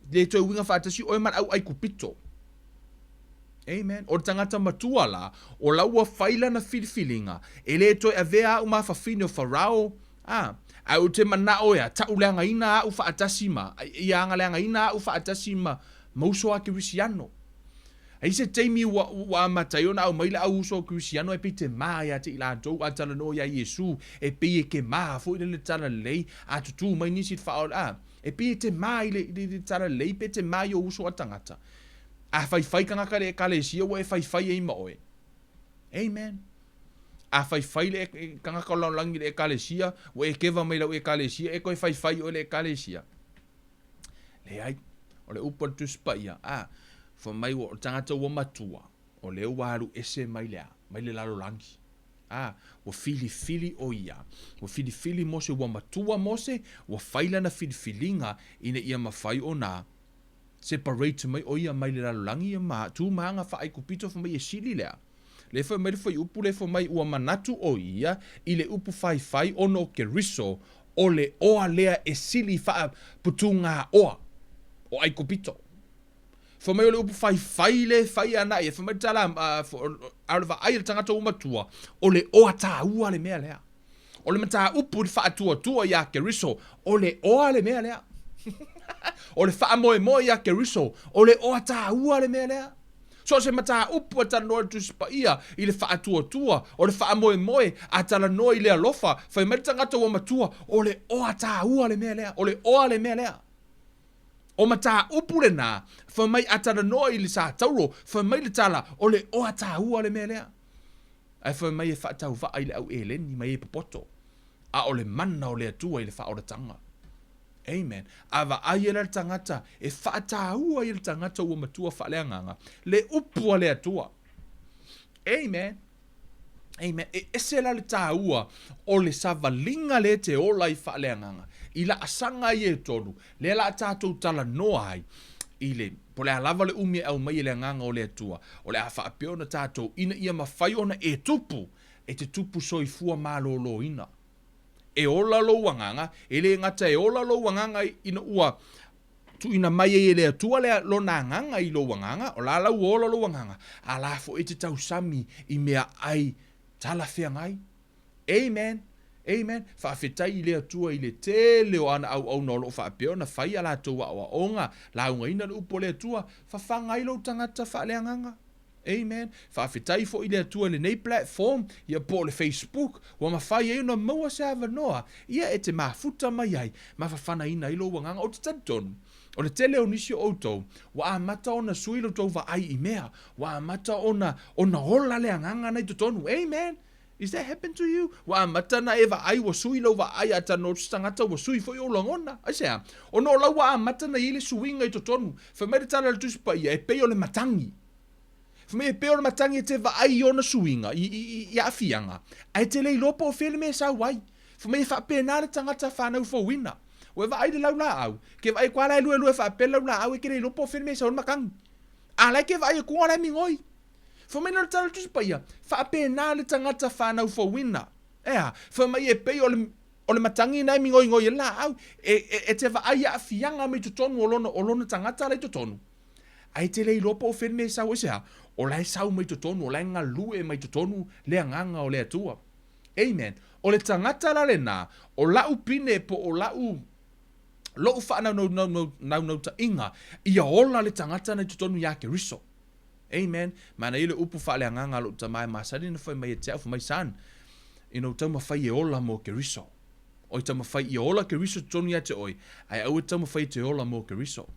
Le toe uiga faatasi ʻoe ma le au ʻAikupito. Amen. O le tagata matua la, o la ua fai lana filifiliga, e lē toe avea aʻu ma fafine o Farao, a, ae ou te manaʻo ea, taʻuleagaina aʻu faatasi ma, ia agaleagaina aʻu faatasi ma, ma uso a Kerisiano. Ai se taimi ua, ua amata ai ona aumai le au uso a Kerisiano e pei te mā iā te i latou a talanoa iā Iesu, e pei e ke mā foi lele talalelei, a tutū mai nisi i le faaola, a, e pei e te mā i le, i le, i le talalelei pe te mā i o uso a tagata. A faifai tagata le ekalesia ua e faifai ai ma oe. Amen. A faifai le tagata o lalolagi i le ekalesia, ua e keva mai lau ekalesia, e toe faifai oe le ekalesia. Leai, o le upu a le Tusi Paia, a, fai mai ua, o le tagata ua matua, o lea ua alu ese mai le a, mai le lalolagi. A, ua filifili ʻo ia, ua filifili Mose, ua matua Mose, ua fai lana filifiliga ina ia mafai ona separate mai ʻo ia mai le lalolagi ia ma tu ma aga faa-Aikupito fai mai e sili lea. Le fai mai le fuaiupu le fai mai ua manatu ʻo ia i le upu faifai ona o Keriso o le oa lea e sili faaputugāoa o Aikupito. Fai mai o le upu faifai le fai ana ia, fai mai le tala a o le vaai a le tagata ua matua, o le oa tāua le mea lea. O le mataupu i le faatuatua iā Keriso, o le oa le mea lea. O le faamoemoe iā Keriso, o le oa tāua le mea lea. So o se mataupu a talanoa le Tusi Paia i le faatuatua, o le faamoemoe a talanoa i le alofa, fai mai le tagata ua matua, o le oa tāua le mea lea, o le oa le mea lea. O mataupu lenā, fai mai a talanoa i le sa tauro, fai mai le tala, o le oa tāua le mea lea. Ae fai mai e faatauvaa i le au eleni ma e popoto, a o le mana o le Atua i le faaolataga. Amen. A vaai e la le tagata, e faataua i le tagata ua matua faaleagaga, le upu a le Atua. Amen. Amen. E ese la le tāua o le savaliga lea e te ola ai faaleagaga i laasaga ia e tolu, lea la a tatou talanoa ai i le, po o le a lava le umi e aumai e le agaga o le Atua, o le a faapea ona tatou, ina ia mafai ona e tupu, e te tupu soifua malōlōina. E ola lou agaga, e le gata e ola lou agaga ina ua tuuina mai ai e le Atua le Lona agaga i lou agaga, o la la ua ola lou agaga, a la foi e te tausami i meaai talafeagai. Amen. Amen. Faafetai i le Atua i le tele o ana auauna o lo o faapea ona fai a latou aoaoga, laugaina le upu a le Atua, fafaga ai lou tagata faaleagaga. Amen. Faafetai foi i le Atua i lenei platform, ia po o le Facebook, ua mafai ai ona maua se avanoa, ia e te mafuta mai ai, ma fafanaina ai lou agaga. Ou te talitonu, o le tele o nisi o outou, ua amata ona sui lo tou vaai i mea, ua amata ona, ona ola le agaga na i totonu. Amen. Is that happen to you? Ua amata ona e vaai, ua sui lou vaai, a talanoa atu se tagata, ua sui foi ou lagona. Aisea? Ona o lau ua amata ona i ai le suiga i totonu. Fai mai le tala a le Tusi Paia, e pei o le matagi. Fai mai e pei o le matagi e te vaai i ona suiga, i, i, i, i aafiaga, ae te le iloa po o fea le mea e sau ai. Fai mai e faapena le tagata whanau fouina. Ua e vaai i le laulaau, ke vaai aku a la e luelue faapea le laulaau e ke le iloa po o fea le mea e sau ai le matagi. A la e ke vaai aku o la e migoi. Fai mai le tala o le Tusi Paia, faapena le tagata whanau fouina. E a, fai mai e pei o le, o le matagi na e migoigoi e le laau, e, e, e te vaai aafiaga mai totonu o lona, o lona tagata la i totonu. Ae te le iloa po o fea le mea e sau ai se a, o la e sau mai totonu, o la e galue mai totonu le agaga o le Atua. Amen. O le tagata la lenā, o la'u pine po o la'u, lo'u faanaunautaiga, ia ola le tagata na i totonu iā Keriso. Amen. Manaia le upu faaleagaga a lo'u tama e masani ona fai mai ia te a'u, fai mai, Son, ina ua taumafai e ola mo Keriso. Oi taumafai ia ola Keriso totonu ia te oe, ae aua e taumafai e te ola mo Keriso.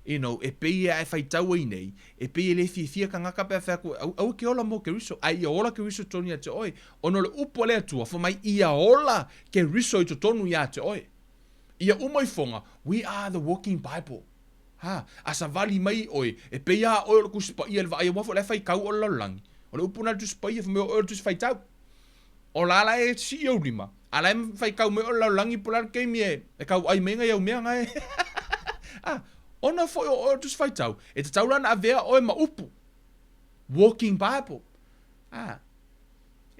You know, e pei e ae faitau ai nei, e pei e le fiafia kangaka pe a fai atu, au, aua ke ola mo Keriso, ae ia ola Keriso totonu ia te oe. Ona o le upu a le Atua, fai mai, ia ola Keriso i totonu ia te oe. Ia uma ifoga, we are the walking Bible. Ha, a savali mai oe, e pei a oe o le Tusi Paia i le vaai aua foi o la e faitau oe le lalolagi. O le upu na le Tusi Paia, fai mai o oe o le Tusi Faitau. O la la e sii ou lima, a la e faitau mai oe le lalolagi po o le a le taimi e, e tauai mai nai au mea na e. A, ona foi o oe o le Tusi Faitau, e tatau la ona avea oe ma upu. Walking Bible. A,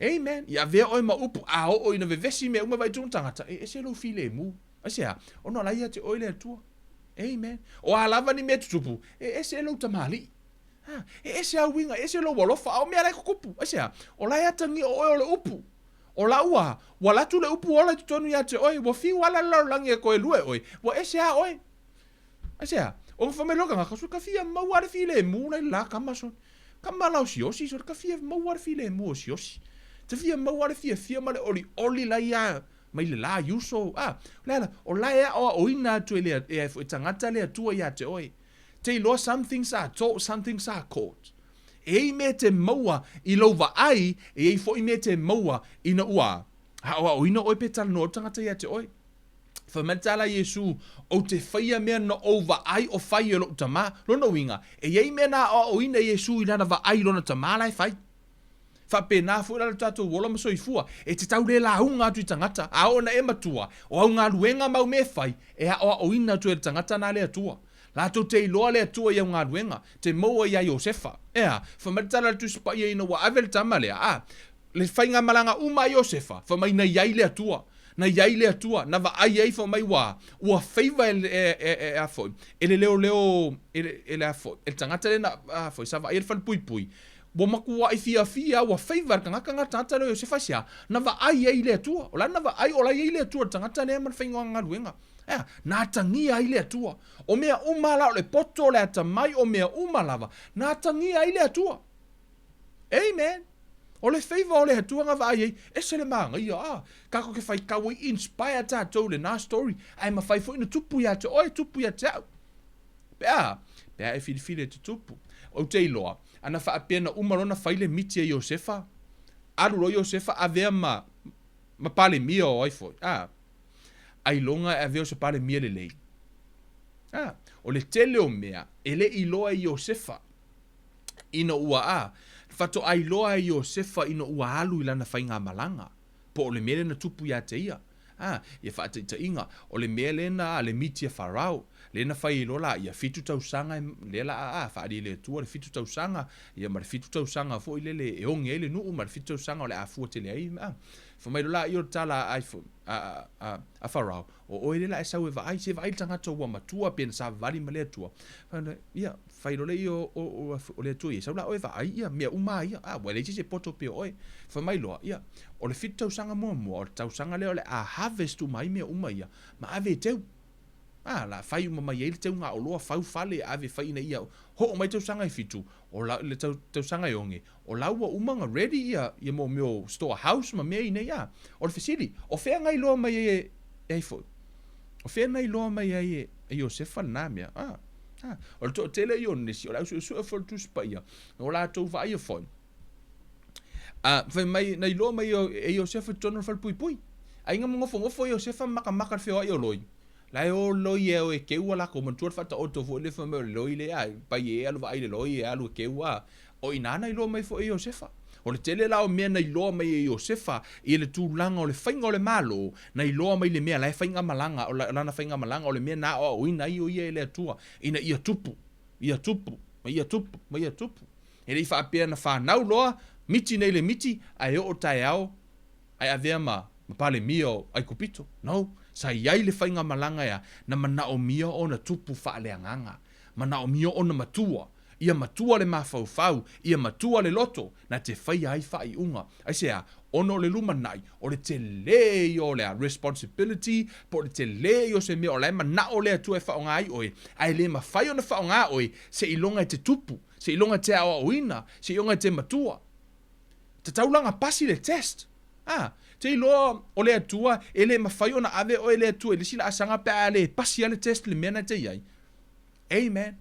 Amen. I avea oe ma upu, a oo ina vevesi mea uma vai tonu tagata, e ese lou filemu. Aisea? Ona o la ia te oe le Atua. Amen. O a lava ni mea tutupu, e ese lou tamalii. Ha, e ese au uiga, e ese lou alofa, a o mea la e tutupu. Aisea? O la e atagia o oe o le upu. O lau a, ua alu atu le upu ola i totonu ia te oe, ua fiu ala le lalolagi e toe lue oe, ua ese a oe. Aisea? Ona fai mai loa le tagata, so ka fia maua le filemu la i le la kama so. Kama la osiosi so ka fia maua le filemu osiosi. Te fia maua le fiafia ma le olioli la ia mai le la i uso. A, o le ala, o la e aoaoina atu e le, e e tagata le Atua ia te oe. Te iloa some things are taught, some things are caught. E i ai mea te maua i lou vaai, e i ai foi mea te maua ina ua aoaoina oe pe talanoa le tagata ia te oe. Fai mai le tala a Iesu, Ou te faia mea na ou vaai o fai e loʻu Tamā. Lona uiga, e i ai mea na aoaoina e Iesu i lana vaai i lona Tamā la e fai. Faapena foi la lo tatou ola ma soifua, e te tau le lauga atu i tagata, a oo ina e matua, o au galuega ma au mea e fai, e aoaoina atu e le tagata na le Atua. Latou te iloa le Atua i au galuega, te maua iā Iosefa. Ea, fai mai le tala a le Tusi Paia ina ua ave le tama lea, a, le faigamalaga uma a Iosefa, fai mai na i ai le Atua. Na i ai le Atua, na vaai ai fai mai ua, ua feiva e, e, e, e, a foi, e le leoleo, e le, e le a foi, e le tagata lea na, a foi, sa vaaia le falepuipui, ua matuai fiafia, ua feiva e le tagata lena le tagata lea o Iosefa aisea? Na vaai ai le Atua. O le a na vaai o la e i ai le Atua i le tagata lea ma le faigaluega. Ea, na atagia ai le Atua. O mea uma la o le poto, o le atamai, o mea uma lava, na atagia ai le Atua. Amen. O le favour o le Atua na vaai ai, ese le manaia, a, tatou te faitau ai, inspire tatou i lena story, ae mafai foi ona tupu ia te oe, tupu ia te au. Pe a? Pe a e filifili e te tupu. Ou te iloa, ana faapea na uma loa ona fai le miti a Iosefa, alu loa Iosefa avea ma, ma Palemia o ai foi, a, ailoga e avea o se Palemia lelei. A, o le tele o mea e le i iloa e Iosefa, ina ua a, faatoa iloa e Iosefa ina ua alu i lana faigamalaga, po o le mea lea na tupu ia te ia. A, ia faataitaiga, o le mea lea na a le miti a Farao, lea na fai ai loa laia, fitu tausaga e, lea la a, a, faaali e le Atua le fitu tausaga, ia ma le fitu tausaga foi lele e oge ai le nuu, ma le fitu tausaga o le a fua tele ai, a. Fai mai loa laia o le tala a, a, a, a Farao, O oe lea la e sau e vaai, se vaai le tagata ua matua pe na savavali ma le Atua. Ia, fai loa lea o, o, o, o le Atua ia, sau la oe vaai ia mea uma a ia. A, ua leai se isi e poto pei o oe. Fai mai loa, ia, o le fitu tausaga muamua, o le tausaga lea o le a harvest uma ai mea uma ia, ma ave e teu. A, la fai uma mai ai le teuga oloa, fau fale, ave fai ina ia hoo mai tausaga e fitu, o la, le tau, tausaga e oge, o la ua uma ona ready ia, ia mo mea o store house ma mea i nei a. O le fesili, o fea na iloa mai ai e, e ai foi? O fea na iloa mai ai e, e Iosefa lena mea? A, a. O le toatele ia o nisi, o le ausuesue foi o le Tusi Paia, o latou vaaia foi. A, fai mai, na iloa mai e Iosefa i totonu o le falepuipui. Ai na nofonofo Iosefa ma makamaka le feoai o loi. La e o loi e o e keu a lakou, manatua le faataoto foi lea fai mai o le loi lea, pai e alu vaai le loi e alu e keu a. O i ina na iloa mai foi e Iosefa. O le tele la o mea na iloa mai e Iosefa i le tulaga o le faiga o le Malo, na iloa mai le mea la e faigamalaga, o lana faigamalaga o le mea na aoaoina ai o ia e le Atua, ina ia tupu, ia tupu, ma ia tupu, ma ia tupu. E le i faapea na fanau loa miti nei le miti ae oo taeao ae avea ma ma Palemia o Aikupito. No. Sa i ai le faigamalaga ea na manaomia ona tupu faaleagaga, manaomia ona matua, ia matua le mafaufau, ia matua le loto, na te faia ai faaiuga. Aisea? Ona o le lumanai, o le tele ia o le a? Responsibility, po o le tele ia o se mea o la e manao le Atua e faaaoga ai oe, ae le mafai ona faaaoga oe seiloga e te tupu, seiloga e te aoaoina, seiloga e te matua. Tatau la ona pasi le test. A, te iloa o le Atua e le mafai ona ave oe e le Atua i le isi laasaga pe a le pasi a le test le mea na te i ai. Amen.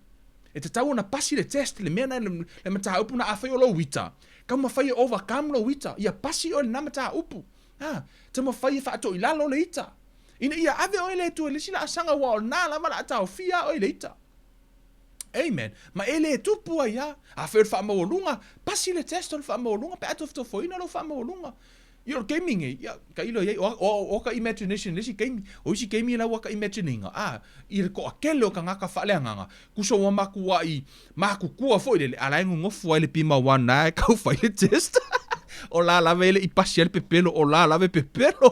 E tatau ona pasi le test le mea na le mataupu na afai o lou ita. Taumafai e overcome lou ita. Ia pasi oe lena mataupu. A, taumafai e faatoilalo le ita. Ina ia ave oe e le Atua i le isi laasaga aua o lena lava o le a taofia oe i le ita. Amen. Ma e le tupu ai a. Afai o le faamaualuga, pasi le test o le faamaualuga pe a tofotofoina lou faamaualuga. Ia o le taimi nei, ia, tailo i ai, o, o, o ka imagination i le isi taimi. O isi taimi la ua ka imagine ina, a, i le toatele o tagata faaleagaga, tusa ua matuai matutua foi lele, a la e nonofo ai le pima one na e tau fai le test. O la lava e le i pasi ai le pepelo, o la lava e pepelo.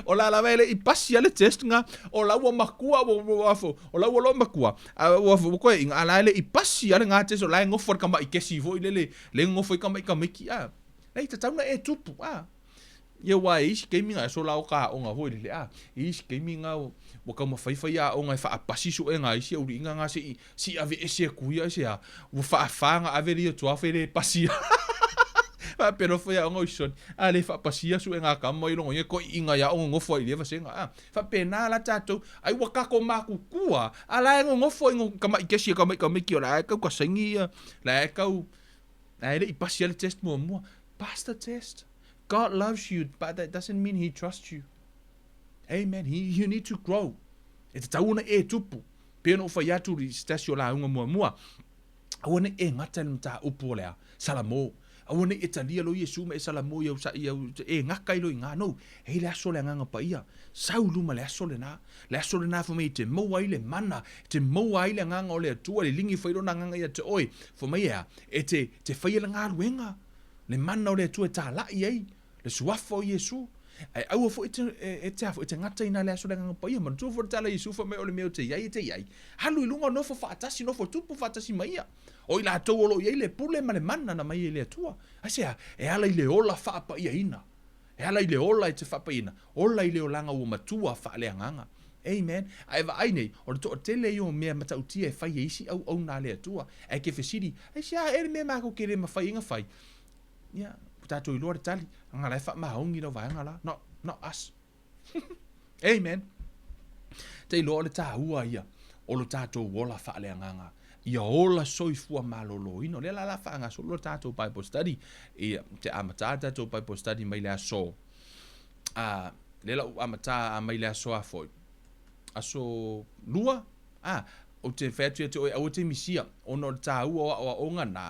O la lava e le i pasi ai le test nga, o la ua matua, ua, ua, ua, o la ua loa matua, a ua, ua koe inga, a la e le i pasi ai le nga test, o la e nofo le tama'i kesi foi lele, le nonofo ai tama'i tamaiti, a. Nei tatau na e tupu, a. Ia aua e isi taimi na e sola o ka aoga foi lele, a. E isi taimi na ua taumafai fai aoga e faapasi suega a isi auliiga na se i, se i aveese atu ia aisea, ua faafa na ave le ia tua fe le pasia. Faapea loa fai aoga o isoni, a le faapasia suega a tama i logo ia toeaiina ia o nonofo ai i lea vasega, a. Faapena la tatou, ai ua tatou matutua, a la e nonofo ai no tama'i kesi e tama'i tamaiti o la e tau kasaini ia, la e tau Ae le i pasi ai le test muamua. Pass the test. God loves you, but that doesn't mean he trusts you. Amen. He, you need to grow. E tatau ona e tupu. Pei ona ou fai atu i se tasi o lauga muamua. Aua nei e gata i le mataupu o le a? Salamo. Aua nei e talia lo Iesu ma e salamo i au, i au, e gata i lo iga. No. E i le aso le agaga paia. Sau i luma le aso lena. Le aso lena fai mai e te maua ai le mana, e te maua ai le agaga o le Atua, le ligi fai lona agaga ia te oe. Fai mai e a? E te, te faia le galuega, le mana o le Atua e tālaʻi ai le suafa o Iesu. Ae aua foi e te, e, e te a foi, e te gata i nā le aso le agaga paia. Manatua foi le tala a Iesu fai mai o le mea o te iai e te iai. Alu i luga nofo faatasi, nofo tupu faatasi ma ia. O i latou o lo o i ai le pule ma le mana na mai e le Atua. Aisea? E ala i le ola faapaiaina. E ala i le ola e te faapaiina, ola i le olaga ua matua faaleagaga. Amen. A e vaai nei, o le toatele ia o mea matautia e fai e isi auauna a le Atua. Ae ke fesili, aisea ea le mea matou ke le mafai ai na fai? Ia, ua tatou iloa le tali, leaga la e faamaoni lau vaega la, not, not us. Amen. Te iloa o le taua ia o lo tatou ola faaleagaga ia ola soifua maloloina. O lea la la faagasolo le tatou Bible study. Ia, te amata tatou Bible study mai le aso. A, lea la u amata a mai le aso a foi. Aso lua, a, ou te fai atu ia te oe, aua te misia, ona o le taua o aoaoga na,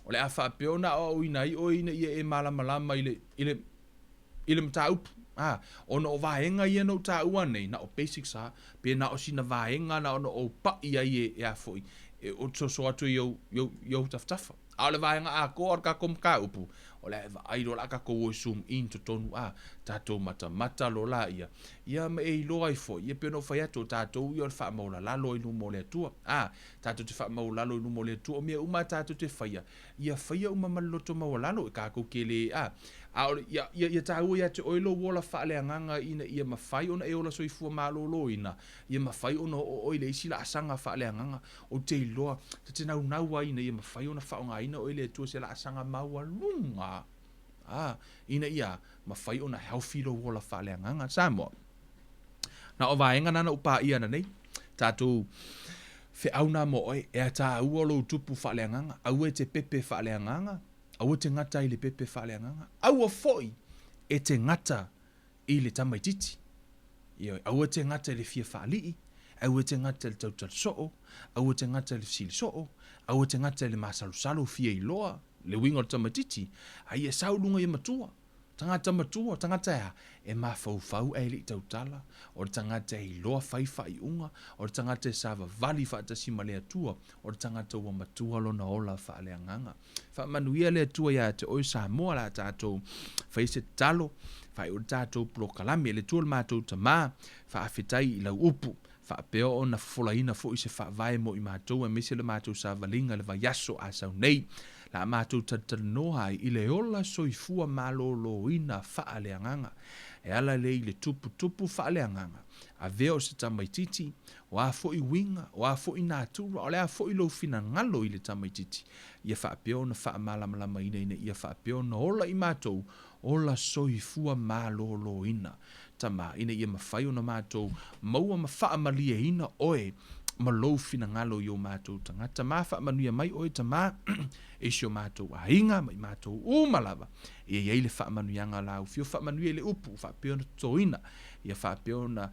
o le a faapea ona aoaoina ai oe ina ia e malamalama i le, i le, i le mataupu, a, ona o vaega ia na ou taua nei, na o basics lava, pe na o sina vaega na ona ou pa'i ai e, e a foi, e ou te soso atu i ou, i ou, i ou tafatafa. A o le vaega atoa o le tatou mataupu, o le a e vaai loa o le a tatou o e zoom in totonu, a, tatou matamata loa laia, ia ma e iloa ai foi, ia pei ona ou fai atu, o tatou ia o le faamaualalalo i luma o le Atua. A, tatou te faamaualalo i luma o le Atua, o mea uma a tatou te faia, ia faia uma ma le loto maualalo, e tatou te le, a, a o le, ia, ia, ia taua ia te oe lou ola faaleagaga ina ia mafai ona e ola soifua maloloina, ia mafai ona oo oe i le isi laasaga faaleagaga. Ou te iloa, ta te naunau ai ina ia mafai ona faaaogaina oe e le Atua i se laasaga maualuga, a, ina ia mafai ona healthy lou ola faaleagaga. Samoa. Na o vaega na na ou paia ana nei, tatou feau na mo oe, e a taua lou tupu faaleagaga, aua e te pepe faaleagaga, aua e te gata i le pepe faaleagaga, aua foi e te gata i le tamaititi. Ioe, aua e te gata i le fia faalii, aua e te gata i le tautala soo, aua e te gata i le fesili soo, aua e te gata i le masalosalo fia iloa le uiga o le tamaititi, a ia sau luga ia matua. Tagata matua, tagata e a? E mafaufau ae le i tautala, o le tagata e iloa fai faaiuga, o le tagata e savavali faatasi ma le Atua, o le tagata ua matua lona ola faaleagaga. Faamanuia le Atua ia te oe Samoa, la tatou fai se tatalo, faaiu le tatou polokalame. E le Atua le matou Tama, faafetai i lau upu, faapea ona fofolaina foi se faavae mo i matou aemaise le matou savaliga i le vaiaso a sau nei. La matou talatalanoa ai i le ola soifua maloloina faaleagaga. E ala lea i le tuputupu faaleagaga, avea o se tamaititi, o a foi uiga, o a foi natura, o le a foi lou finagalo i le tamaititi, ia faapea ona faamalamalamaina ina ia faapea ona ola i matou ola soifua maloloina. Tama, ina ia mafai ona matou maua ma faamalieina Oe ma Lou finagalo i o matou tagata. Ma faamanuia mai Oe, Tama, i si o matou aiga ma i matou uma lava, ia i ai le faamanuiaga o Lau Afio. Faamanuia i le upu ua faapea ona totoina, ia faapea ona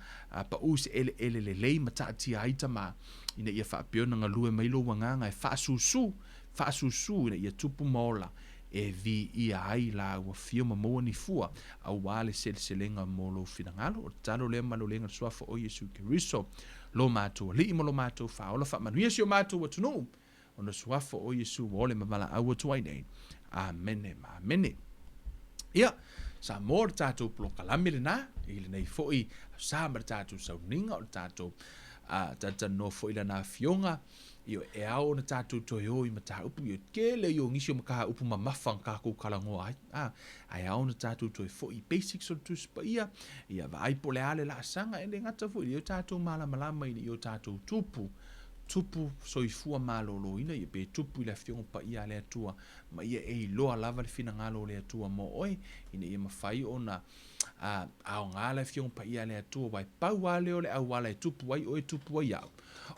pau se eleele lelei ma taatia ai, Tama, ina ia faapea ona galue mai Lou Agaga e faasusu, faasusu ina ia tupu ma ola e viia ai lāua fio ma maua ni fua auā le seleselega mo lou finagalo. O le tatalo lea ma le ulega i le Suafa o Iesu Keriso, lo matou Alii ma lo matou Faaola. Faamanuia si o matou atunuu ona Suafa o Iesu ua ole ma valaau atu ai nei. Amene ma amene. Ia, Samoa o le tatou polokalame lenā i lenei foi sa ma le tatou sauniga o le tatou talatalanoa foi i lana afioga. Ioe, e ao ona tatou toe o i mataupu, ioe, tele ia o nisi o mataupu mamafa na tatou talanoa ai, a, ae ao ona tatou toe foi i basics o le Tusi Paia, ia vaai po o le a le laasaga, e le gata foi ia tatou malamalama ina ia o tatou tupu, tupu soifua maloloina, ia pe tupu i le Afioga Paia a le Atua, ma ia e iloa lava le finagalo o le Atua mo oe, ina ia mafai ona a aoga le Afioga Paia a le Atua, aua e pau lava lea o le auala e tupu ai oe, tupu ai au.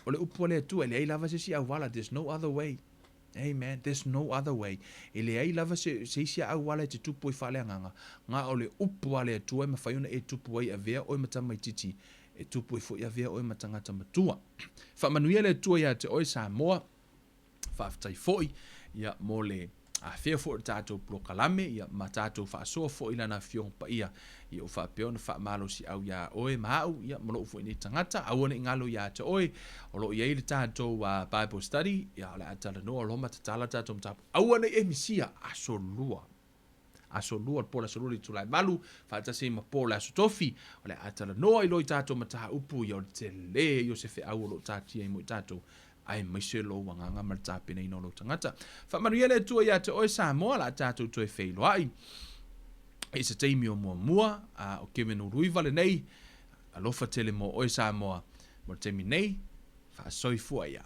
O le upu a le Atua, e leai lava se isi auala, there's no other way. Amen. There's no other way. E leai lava se, se isi auala e te tupu ai faaleagaga, na o le upu a le Atua e mafai ona e tupu ai, avea oe ma tamaititi, e tupu ai foi avea oe ma tagata matua. Faamanuia le Atua ia te oe Samoa. Faafetai foi ia mo le afea foi o le tatou polokalame ia ma tatou faasoa foi i lana Afioga Paia ia ua faapea ona faamalosiau iā oe ma au ia ma lou foi nei tagata. Aua ne i galo iā te oe o lo o i ai le tatou Bible study ia o le a talanoa loa ma tatala le tatou mataupu. Aua ne i e misia aso lua. Aso Lua, le po o le Aso Lua i le itula e 8, faatasi ai ma po o le Aso Tofi, o le a talanoa ai loa i tatou mataupu ia o le tele ia o se feau o lo o taatia ai mo i tatou, aemaise lou agaga ma le tapenaina o lou tagata. Faamanuia le Atua ia te oe Samoa, o le a tatou toe feiloai i se taimi o muamua, a o Kevin Uluiva lenei, alofa tele mo oe Samoa, mo le taimi nei, faasoifua ia.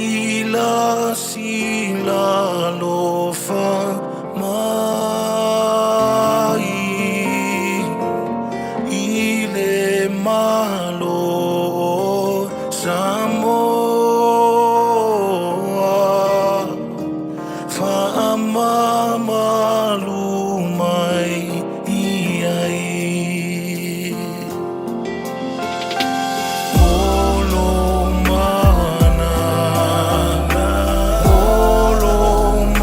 Silasila alofa mai i le Malo o Samoa. Faamamalu mai i ai. Olomana, Olomana,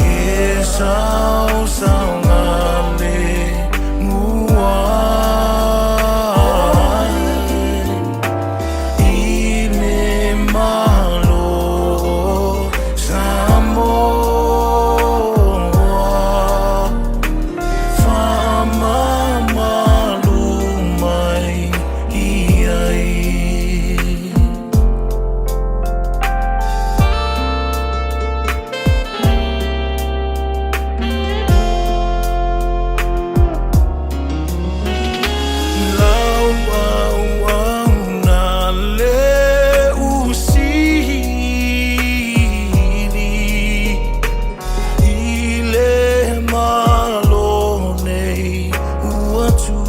e saosaoga le muai i le Malo o Samoa. Faamamalu mai i ai. Lau auauna le usili i le Malo nei ua tū.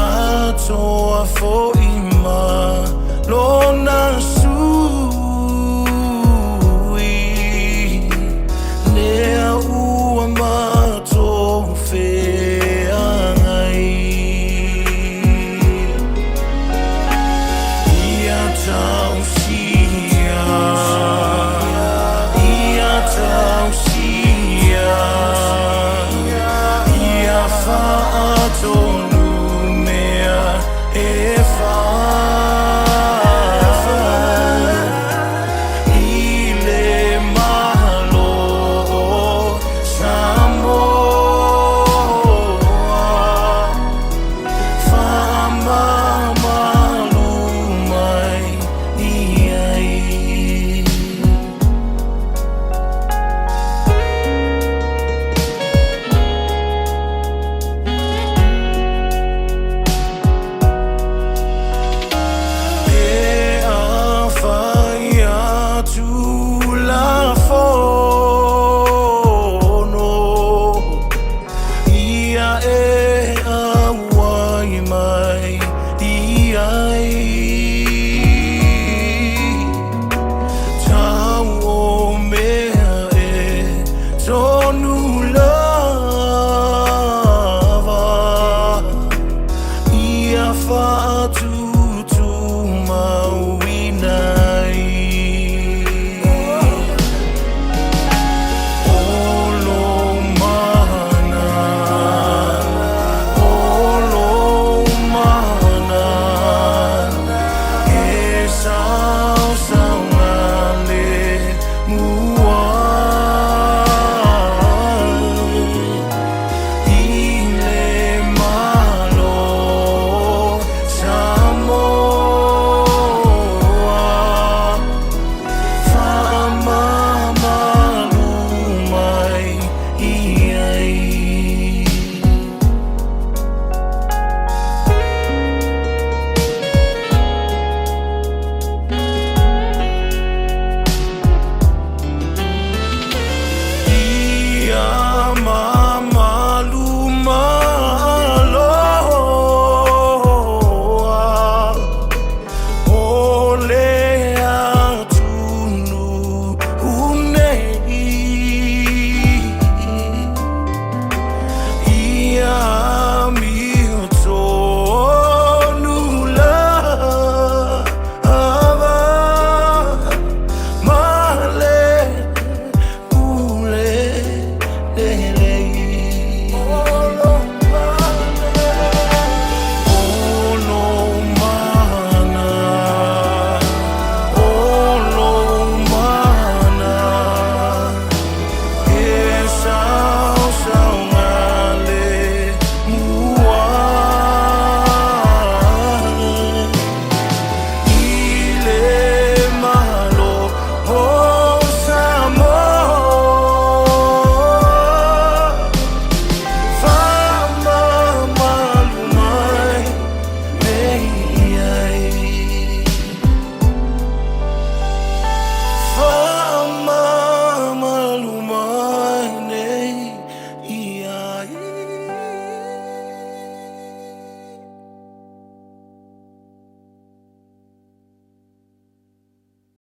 Atoa foi ma lona sui, lea ua matou feagai. Ia tausia, ia tausia, ia faatonu mea e fai i le Malo o Samoa. Faamamalu mai i ai. Pe afai atu lafono, ia e auai mai i ai. Tau o mea e tonu lava, ia faatu.